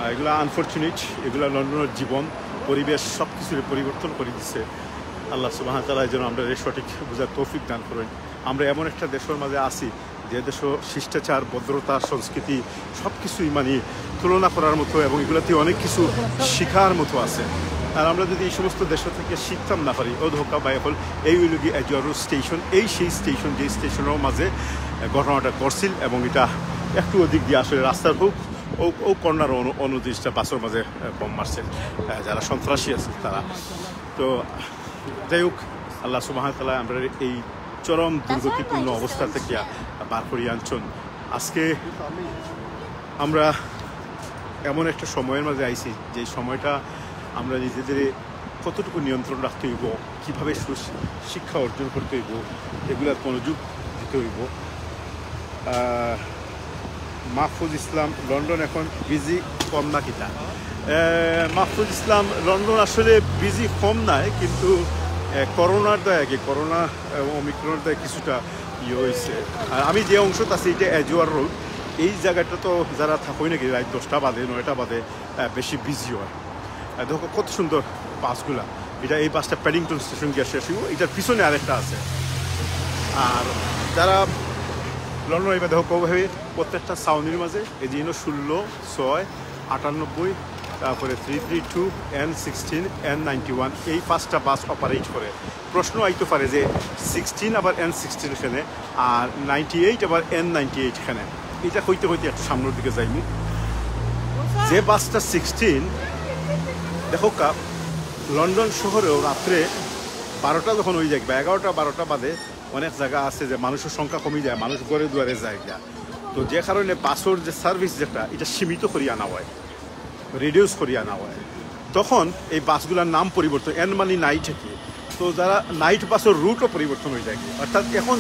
আর এগুলা আনফরচুনেট, এগুলা লন্ডনের জীবন, পরিবেশ সব কিছুর পরিবর্তন করে দিছে। আল্লাহ সুবহানাহু ওয়া তাআলা যেন আমরা সঠিক বুঝার তৌফিক দান করেন। আমরা এমন একটা দেশর মাঝে আছি, যে দেশো শিষ্টাচার, ভদ্রতা, সংস্কৃতি, সব কিছুই মানে তুলনা করার মতো, এবং এগুলাতে অনেক কিছু শিখার মতো আছে। আর আমরা যদি এই সমস্ত দেশ থেকে শিখতাম না পারি, ও ধোকা ভাই, এখন এই অইল গি এজুয়ার রোড স্টেশন, এই সেই স্টেশন, যে স্টেশনর মাঝে ঘটনাটা ঘটছিল, এবং এটা একটু ওদিক দিয়া আসলে রাস্তার হোক, ও ও কর্নার অনু অনু জিনিসটা বাসর মাঝে বোম মারছিল যারা সন্ত্রাসী আছে তারা। তো যাই হোক, আল্লাহ সুবহানাহু ওয়া তাআলা আমরা এই চরম দুর্গতিপূর্ণ অবস্থা থেকে বার করিয়া আনছন। আজকে আমরা এমন একটা সময়ের মাঝে আইছি, যে সময়টা আমরা নিজেদের কতটুকু নিয়ন্ত্রণ রাখতে হইব, কীভাবে সুশি- শিক্ষা অর্জন করতে হইব, এগুলার মনোযোগ দিতে হইব। আহ, মাহফুজ ইসলাম, লন্ডন এখন বিজি কম না কিতা? আহ, মাহফুজ ইসলাম, লন্ডন আসলে বিজি কম নাই, কিন্তু আহ, করোনার দায় আর কি, করোনা এবং ওমিক্রনের দায় কিছুটা ইয়ে হয়েছে। আর আমি যে অংশত আছি, এটা এজুয়ার রোড। এই জায়গাটা তো যারা থাকোই নাকি রাত দশটা বাজে, নয়টা বাজে, আহ, বেশি বিজি হয়। আহ, দেখো কত সুন্দর বাসগুলা। এটা এই বাসটা প্যাডিংটন স্টেশন গিয়া শেষ হইব, এটার পিছনে আরেকটা আছে। আর যারা লন্ডন, এবার দেখো কবে প্রত্যেকটা ছাউনির মাঝে এই যে ষোলো, ছয়, আটানব্বই, তারপরে three three two, and sixteen, and ninety one, এই পাঁচটা বাস অপারেট করে। প্রশ্ন আইতে পারে যে সিক্সটিন আবার এন সিক্সটিন এখানে, আর নাইনটি এইট আবার এন নাইনটি এইট এখানে। এটা কইতে কইতে একটু সামনের দিকে যাইমু। যে বাসটা সিক্সটিন, দেখো কা, লন্ডন শহরেও রাত্রে বারোটা যখন হয়ে যায় বা এগারোটা বারোটা বাজে, অনেক জায়গা আছে যে মানুষের সংখ্যা কমে যায়, মানুষ ঘরে দুয়ারে যায় গিয়া। তো যে কারণে বাসর যে সার্ভিস যেটা, এটা সীমিত করিয়া আনা হয়, রিডিউস করিয়া আনা হয়, তখন এই বাসগুলোর নাম পরিবর্তন, এন মানে নাইট আর কি। তো যারা নাইট বাসের রুটও পরিবর্তন হয়ে যায়, অর্থাৎ এখন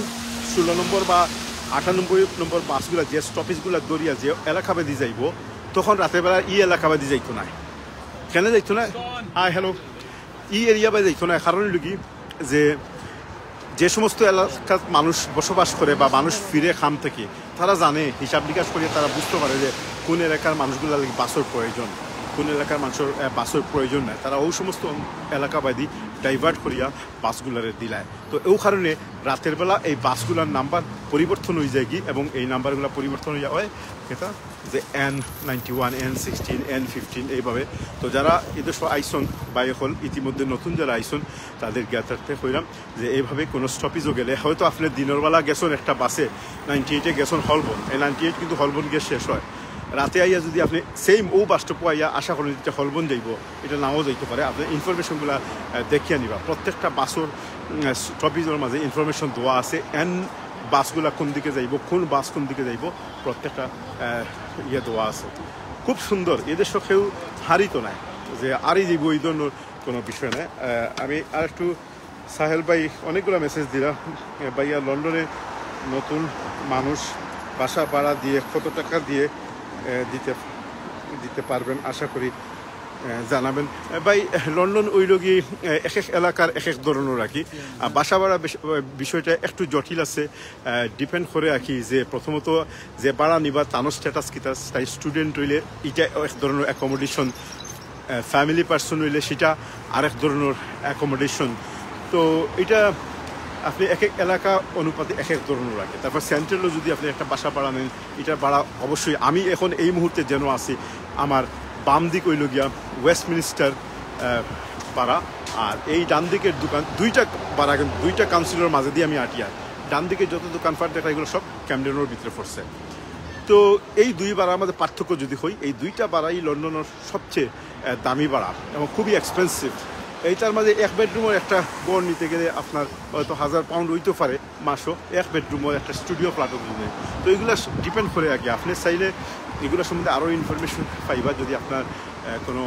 ষোলো নম্বর বা আটানব্বই নম্বর বাসগুলা যে স্টপেজগুলা ধরিয়া যে এলাকাবাদি যাইব, তখন রাতের বেলা ই এলাকাবাদি যাইতো না। কেন যাইতো না? Hi, hello. ই এরিয়া বাই যাইতো না, কারণ হইল কি যে যে সমস্ত এলাকাত মানুষ বসবাস করে বা মানুষ ফিরে কাম থেকে, তারা জানে, হিসাব নিকাশ করিয়া তারা বুঝতে পারে যে কোন এলাকার মানুষগুলার লাগি বাসর প্রয়োজন, কোন এলাকার মানুষের আহ, বাসর প্রয়োজন নাই। তারা ওই সমস্ত এলাকাবাদি ডাইভার্ট করিয়া বাসগুলারে দিলায়। তো এই কারণে রাতের বেলা এই বাসগুলার নাম্বার পরিবর্তন হয়ে যায় কি, এবং এই নাম্বারগুলো পরিবর্তন হইয়া হয় এটা যে N ninety one, N sixteen, N fifteen এইভাবে। তো যারা এদেশো আইসন বা এখন ইতিমধ্যে নতুন যারা আইসন, তাদের জ্ঞাতার্থে কইলাম যে এইভাবে কোনো স্টপেজও গেলে হয়তো আপনি দিনের বেলা গেছেন একটা বাসে, নাইনটি এইটে গেছেন হলবন, এই নাইনটি এইট কিন্তু হলবন গিয়ে শেষ হয়। রাতে আইয়া যদি আপনি সেম ও বাস স্টপও আইয়া আশা করেন যে হলবন যাইব, এটা নাও যাইতে পারে। আপনি ইনফরমেশনগুলো দেখিয়া নিবা, প্রত্যেকটা বাসর স্টপেজের মাঝে ইনফরমেশন দেওয়া আছে, এন বাসগুলা কোন দিকে যাইব, কোন বাস কোন দিকে যাইব, প্রত্যেকটা আহ, ইয়ে দেওয়া আছে। খুব সুন্দর, এদেশো কেউ হারিত নাই যে আরি দিব, এই ধরনের কোনো বিষয় নাই। আহ, আমি আর একটু সাহেল ভাই অনেকগুলো মেসেজ দিলাম, এ, ভাইয়া লন্ডনে নতুন মানুষ বাসা ভাড়া দিয়ে কত টাকা দিয়ে এ, দিতে দিতে পারবেন আশা করি, এ, জানাবেন। এ, ভাই, লন্ডন ওই লগি এ, এক এক এলাকার এক এক ধরনের আর কি। আর বাসা ভাড়া বিষ- বিষয়টা একটু জটিল আছে, ডিপেন্ড করে আর কি, যে প্রথমত যে ভাড়া নিবা তানোর স্ট্যাটাস কিতা, তাই স্টুডেন্ট হইলে এটা এক ধরনের অ্যাকোমোডেশন, ফ্যামিলি পার্সন হইলে সেটা আরেক ধরনের অ্যাকোমোডেশন। তো এটা আপনি এক এক এলাকা অনুপাতে এক এক ধরনের রাখে। তারপর সেন্ট্রালও যদি আপনি একটা বাসা ভাড়া নেন, এটা ভাড়া অবশ্যই, আমি এখন এই মুহূর্তে যেন আছি, আমার বাম দিক হইল গিয়া ওয়েস্টমিনিস্টার পাড়া, আর এই ডান দিকের দোকান, দুইটা পাড়া কিন্তু দুইটা কাউন্সিলর মাঝে দিয়ে আমি আটিয়া, ডান দিকে যত দোকানপাট দেখা এগুলো সব ক্যামডেনের ভিতরে পড়ছে। তো এই দুই ভাড়ার মধ্যে পার্থক্য যদি হই, এই দুইটা ভাড়াই লন্ডনের সবচেয়ে আহ, দামি ভাড়া এবং খুবই এক্সপেন্সিভ। এইটার মাঝে এক বেডরুমের একটা ঘর নিতে গেলে আপনার হয়তো হাজার পাউন্ড হইতে পারে মাসও, এক বেডরুমের একটা স্টুডিও ফ্ল্যাটও যদি নেয়। তো এগুলো ডিপেন্ড করে আর কি। আপনি চাইলে এগুলো সম্বন্ধে আরও ইনফরমেশন পাইবা যদি আপনার আহ, কোনো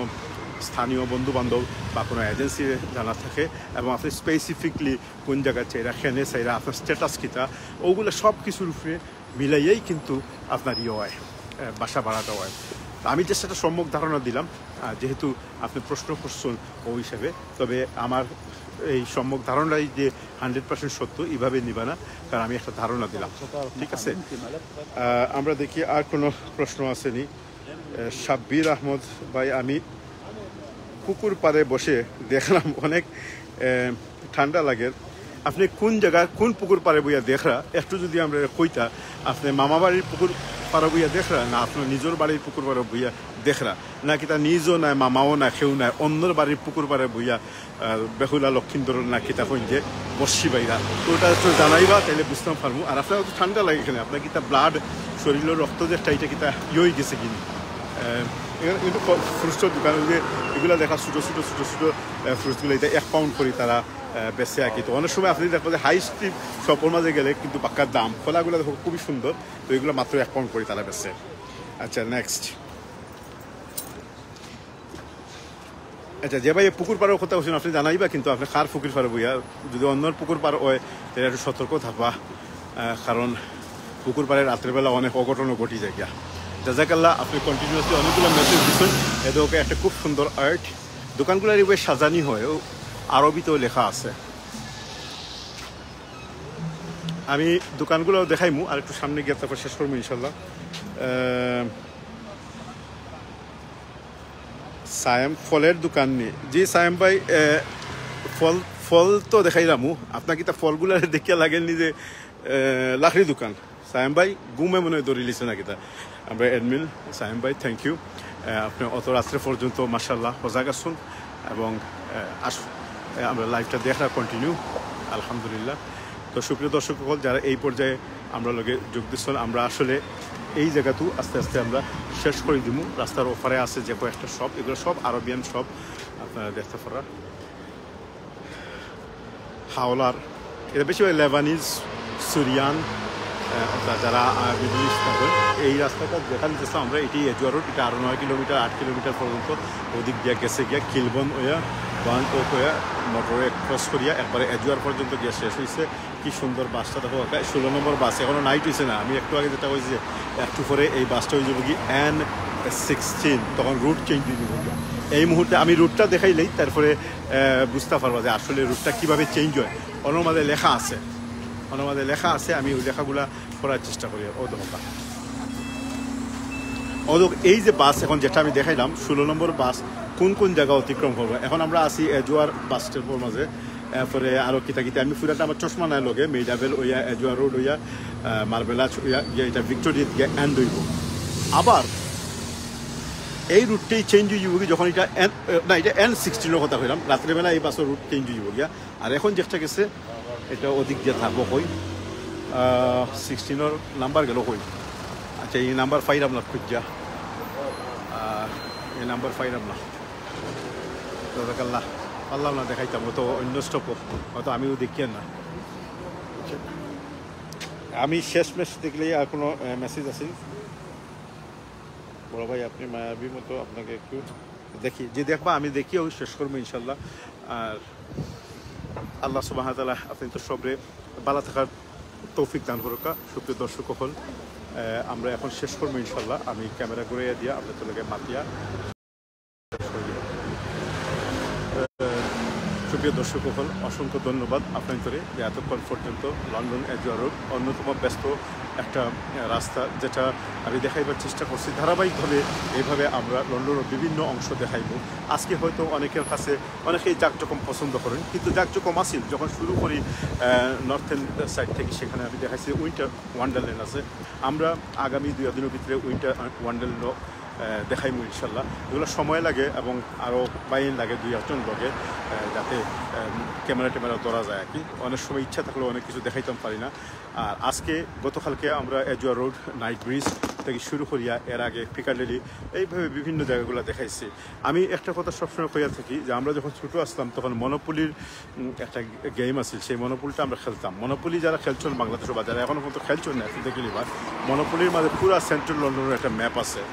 স্থানীয় বন্ধু বান্ধব বা কোনো এজেন্সি জানা থাকে, এবং আপনি স্পেসিফিকলি কোন জায়গায় চাইরা, কেনে চাইরা, আপনার স্ট্যাটাস কিতা, ওগুলো সব কিছুর উপরে মিলাইয়াই কিন্তু আপনার ইয়ে হয়, আহ, বাসা ভাড়াটা হয়। তো আমি জাস্ট একটা সম্যক ধারণা দিলাম, আহ, যেহেতু আপনি প্রশ্ন করছেন ওই হিসাবে, তবে আমার এই সম্যক ধারণাই যে হান্ড্রেড পার্সেন্ট সত্য, এইভাবে নিবা না, কারণ আমি একটা ধারণা দিলাম। ঠিক আছে, আহ, আমরা দেখি আর কোনো প্রশ্ন আসেনি। আহ, সাব্বির আহমদ ভাই, আমি পুকুর পাড়ে বসে দেখলাম অনেক আহ, ঠান্ডা লাগে। আপনে কুন জাগার কুন পুকুর পাড়ে বইয়া দেখরা, একটু যুদি আমরারে কইতা, আপনে মামা বাড়ির পুকুর পাড়ে বইয়া দেখরা, না আপনার নিজর বাড়ির পুকুর পাড়ে বইয়া দেখরা, না কিতা নিজও নাই, মামাও নাই, কেউ নাই, অন্যর বাড়ির পুকুর পাড়ে বইয়া, আহ, বেহুলা লক্ষিন্দর না কিতা কইন যে বর্ষি বাইরা, তো ওটা একটু জানাইবা, তাইলে বুঝতাম পারমু। আর আপনার তো ঠান্ডা লাগে এখানে, আপনার কিতা ব্লাড শরীরর রক্ত যে একটা, এটা কিতা ইয়ে হয়ে গেছে কিনি? আহ, এখানে কিন্তু ফ্রুটসর দোকান, ওই যে এগুলা দেখা, ছোটো ছোটো ছোটো ছোটো ফ্রুটসগুলো, এটা এক পাউন্ড করি তারা আহ, বেচে আর কি। তো অনেক সময় আপনি দেখবো যে হাই স্ট্রিট শপর মাঝে গেলে কিন্তু পাক্কা দাম, কলাগুলো দেখো খুবই সুন্দর, তো এগুলো মাত্র এক পাউন্ড করি তারা বেচে। আচ্ছা, নেক্সট। আচ্ছা, যে ভাই পুকুর পাড়ের কথা বলছেন, আপনি জানাইবা, কিন্তু আপনি কার পুকুর পাড়ে বইয়া, যদি অন্যর পুকুর পাড় হয়, তাহলে একটু সতর্ক থাকবা, আহ, কারণ পুকুর পাড়ে রাত্রেবেলা অনেক অঘটনও ঘটি যায় গিয়া। জাজাকাল্লাহ, আপনি কন্টিনিউয়াসলি অনেকগুলো মেসেজ দিচ্ছেন। এদের ওকে একটা খুব সুন্দর আর্ট, দোকানগুলোর এভাবে সাজানি হয়, ও আরবিতেও লেখা আছে। আমি দোকানগুলো দেখাইমু, আর একটু সামনে গিয়া তারপর শেষ করবো ইনশাল্লাহ। আহ, সায়েম ফলের দোকান নি? জি সায়েম ভাই, আহ, ফল, ফল তো দেখাইলামু। আপনার কিতা ফলগুলা দেখিয়া লাগেনি যে, আহ, লাকড়ি দোকান? সায়েম ভাই ঘুমে মনে হয় দৌড়ি লিছে না কিতা? আমরা অ্যাডমিন সায়েম ভাই, থ্যাংক ইউ। আপনি অত রাত্রে পর্যন্ত মাশাআল্লাহ সজাগ আছুন এবং, আহ, আস-, আহ, আমরা লাইভটা দেখরা কন্টিনিউ, আলহামদুলিল্লাহ। তো সুপ্রিয় দর্শক সকল, যারা এই পর্যায়ে আমরা লগে যোগ দিচ্ছেন, আমরা আসলে এই জায়গাতেও আস্তে আস্তে আমরা শেষ করে দিমু। রাস্তার ওপারে আছে যে কয়েকটা শপ, এগুলো সব আরবিয়ান শপ, আপনারা দেখতে পারা। হাওলার, এটা বেশি হয় লেবানিজ, সিরিয়ান, আহ, অর্থাৎ যারা, আহ, মিডল ইস্ট থাকেন। এই রাস্তাটা যেখানে গেছিলাম আমরা, এটি এজুয়া রোড, এটা আরও নয় কিলোমিটার, আট কিলোমিটার পর্যন্ত ওদিক দিয়ে গেছে গিয়া কিলবন হইয়া, বাংকক হইয়া, মোটরওয়ে ক্রস করিয়া একবারে এজুয়ার পর্যন্ত গিয়া শেষ হয়েছে। কি সুন্দর বাসটা দেখো, ষোলো নম্বর বাস, এখনো নাইট হয়েছে না। আমি একটু আগে যেটা কইছি যে একটু পরে এই বাসটা হয়ে যাবো কি এন সিক্সটিন, তখন রুট চেঞ্জ হয়ে যাবো। এই মুহূর্তে আমি রুটটা দেখাইলেই তারপরে, আহ, বুঝতে পারবা যে আসলে রুটটা কিভাবে চেঞ্জ হয়। অন্যর মাঝে লেখা আছে, অন্যর মাঝে লেখা আছে, আমি ওই লেখাগুলা পড়ার চেষ্টা করি। ও দেখো, ও দেখো, এই যে বাস এখন যেটা আমি দেখাইলাম, ষোলো নম্বর বাস কোন কোন জায়গা অতিক্রম করবো। এখন আমরা আছি এজুয়ার বাস স্টপর মাঝে, এরপরে আরো কিতা কিতা, আমি পুরাটা আমার চশমা নাই লগে, মেইডাভেল হইয়া, এজুয়া রোড হইয়া, আহ, মার্বেলাচ হইয়া গিয়া এটা ভিক্টোরিয়া দিয়ে এন্ড হইব। আবার এই রুটটাই চেঞ্জ হয়ে যাবো কি যখন এটা এন, না, এটা এন সিক্সটিনের কথা কইলাম, রাত্রেবেলা এই বাসের রুট চেঞ্জ হয়ে যাবো গিয়া। আর এখন যেটা গেছে, এটা ওদিক দিয়ে থাকবো কই, সিক্সটিনের নাম্বার গেল কই? আচ্ছা, এই নাম্বার পাইলাম না খুঁজা, আহ, এই নাম্বার পাইলাম না। জাজাকাল্লাহ, পারলাম না দেখাইতাম, ও তো অন্য স্টপ, হয়তো আমিও দেখি না। আমি শেষ মেশ দেখলে আর কোনো মেসেজ আছে? বড় ভাই, আপনি মায়াবী মতো, আপনাকে একটু দেখি, যে দেখবা আমি দেখি, ওই শেষ করবো ইনশাল্লাহ। আর আল্লাহ সুবহানাহু ওয়া তাআলা আপনি তো সবরে ভালো থাকার তৌফিক দান করুকা। সুপ্রিয় দর্শক হল, আহ, আমরা এখন শেষ করবো ইনশাল্লাহ। আমি ক্যামেরা ঘুরাইয়া দিয়া আপনাদের লগে মাতিয়া। সুপ্রিয় দর্শক হল, অসংখ্য ধন্যবাদ আপনাদের যে এতক্ষণ পর্যন্ত লন্ডন এজুয়া রোড অন্যতম ব্যস্ত একটা, আহ, রাস্তা, যেটা আমি দেখাইবার চেষ্টা করছি ধারাবাহিকভাবে। এইভাবে আমরা লন্ডনের বিভিন্ন অংশ দেখাইবো। আজকে হয়তো অনেকের কাছে, অনেকেই জাকজকম পছন্দ করেন, কিন্তু জাকজকম আছিল যখন শুরু করি, আহ, নর্থার্ন সাইড থেকে, সেখানে আমি দেখাইছি উইন্টার ওয়ান্ডারল্যান্ড আছে। আমরা আগামী দুই দিনের ভিতরে উইন্টার ওয়ান্ডারল্যান্ডও, আহ, দেখাইমু ইনশাল্লাহ। এগুলো সময় লাগে এবং আরও বাইন লাগে দুই একজন লগে, আহ, যাতে, আহ, ক্যামেরা ট্যামেরা ধরা যায় আর কি। অনেক সময় ইচ্ছা থাকলেও অনেক কিছু দেখাইতাম পারি না। আর আজকে, গতকালকে আমরা এজুয়া রোড, নাইট ব্রিজ থেকে শুরু করিয়া এর আগে পিকাডেলি, এইভাবে বিভিন্ন জায়গাগুলো দেখাইছি। আমি একটা কথা সবসময় কইয়া থাকি যে আমরা যখন ছোটো আসলাম তখন মনোপলির, উম, একটা গেম আছিল, সেই মনোপলিটা আমরা খেলতাম। মনোপলি যারা খেলছেন বাংলাদেশে বা যারা এখনো পর্যন্ত খেলছেন না, একটু দেখে নিবা, মনোপলির মাঝে পুরা সেন্ট্রাল লন্ডনের একটা ম্যাপ আছে।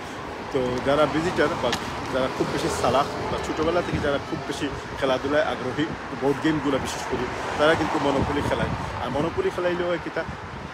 তো যারা ভিজিটার বা যারা খুব বেশি চালাক বা ছোটোবেলা থেকে যারা খুব বেশি খেলাধুলায় আগ্রহী, বোর্ড গেমগুলো বিশেষ করি, তারা কিন্তু মনোপলি খেলায়। আর মনোপলি খেলাইলে হয় কিতা,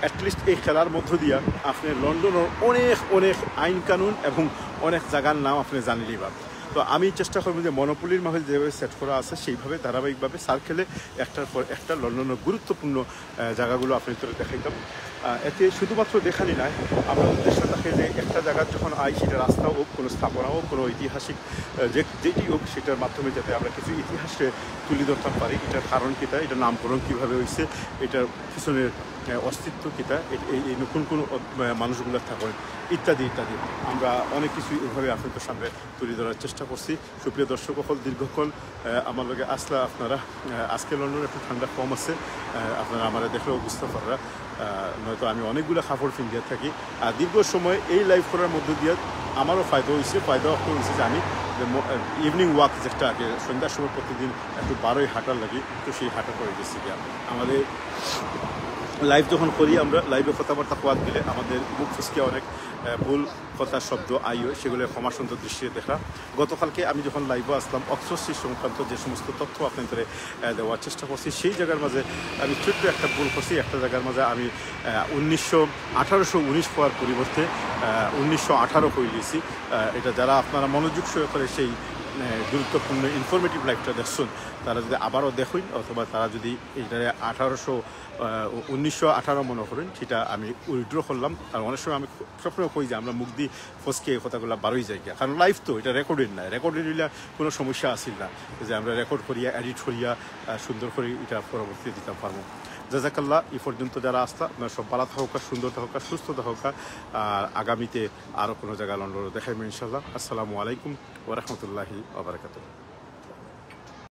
অ্যাটলিস্ট এই খেলার মধ্য দিয়া আপনি লন্ডনের অনেক অনেক আইন কানুন এবং অনেক জায়গার নাম আপনি জানিলিবা। তো আমি চেষ্টা করবো যে মনোপল্লীর মাহফিল যেভাবে সেট করা আছে সেইভাবে ধারাবাহিকভাবে সার্কেলে একটার পর একটা লন্ডনের গুরুত্বপূর্ণ আহ, জায়গাগুলো আপনাদের দেখাইতাম। আহ, এতে শুধুমাত্র দেখানি নয়, আমরা উদ্দেশ্য থাকে যে একটা জায়গার যখন আই, সেটা রাস্তা হোক, কোনো স্থাপনা হোক, কোনো ঐতিহাসিক আহ, যে যেটি হোক, সেটার মাধ্যমে যাতে আমরা কিছু ইতিহাসে তুলে ধরতাম পারি, এটার কারণ কিতা, এটার নামকরণ কিভাবে হয়েছে, এটার পিছনের আহ, অস্তিত্ব কিতা, এ- এই এই কোন কোন আহ, মানুষগুলো থাকেন ইত্যাদি ইত্যাদি। আমরা অনেক কিছু এইভাবে আপনাদের সামনে তুলে ধরার চেষ্টা করছি। সুপ্রিয় দর্শক সকল, দীর্ঘক্ষণ আহ, আমার লগে আসলা আপনারা। আহ, আজকে লন্ডন একটু ঠান্ডা কম আছে, আহ, আপনারা আমারে দেখলেও বুঝতে পাররা। আহ, নয়তো আমি অনেকগুলো কাপড় পিন্দিয়া থাকি। আর দীর্ঘ সময় এই লাইভ করার মধ্য দিয়ে আমারও ফায়দা হয়েছে। ফায়দা অর্থ হয়েছে যে আমি ইভিনিং ওয়াক যেটা আগে সন্ধ্যার সময় প্রতিদিন একটু বারোই হাঁটার লাগি, তো সেই হাঁটা করে গেছি গিয়া। আমাদের লাইভ যখন করি, আমরা লাইভে কথাবার্তা কওয়াত গেলে আমাদের মুখ ফসকে অনেক আহ, ভুল কথা, শব্দ আইও, সেগুলো ক্ষমা সুন্দর দৃষ্টিতে দেখা। গতকালকে আমি যখন লাইভে আসলাম, অক্সফোর্ড স্ট্রিট সংক্রান্ত যে সমস্ত তথ্য আপনাদের আহ, দেওয়ার চেষ্টা করছি, সেই জায়গার মাঝে আমি ছোট্ট একটা ভুল করছি। একটা জায়গার মাঝে আমি আহ, উনিশশো আঠারোশো উনিশ হওয়ার পরিবর্তে আহ, উনিশশো আঠারো হয়ে গেছি। আহ, এটা যারা আপনারা মনোযোগ সহকারে সেই আহ, গুরুত্বপূর্ণ ইনফরমেটিভ লাইভটা দেখছেন, তারা যদি আবারও দেখেন অথবা তারা যদি এটা আঠারোশো আহ, উনিশশো আঠারো মনে করেন, সেটা আমি উইথড্র করলাম। আর অনেক সময় আমি সবসময় কই যে আমরা মুখ দিয়ে ফসকে এই কথাগুলো বারোই যায় গিয়া, কারণ লাইভ তো, এটা রেকর্ডেড না। রেকর্ডেড হইলে কোনো সমস্যা আসিল না, যে আমরা রেকর্ড করিয়া, এডিট করিয়া আহ, সুন্দর করে এটা পরবর্তীতে দিতাম পারবো। জাজাকাল্লাহ। এই পর্যন্ত যারা আসতা, আপনারা সব ভালো থাকুকা, সুন্দর থাকুকা, সুস্থ থাকুকা। আর আগামীতে আরও কোনো জায়গা লন্ডনে দেখাইবো ইনশাল্লাহ। আসসালামু আলাইকুম ওয়া রাহমাতুল্লাহি ওয়া বারাকাতুহু।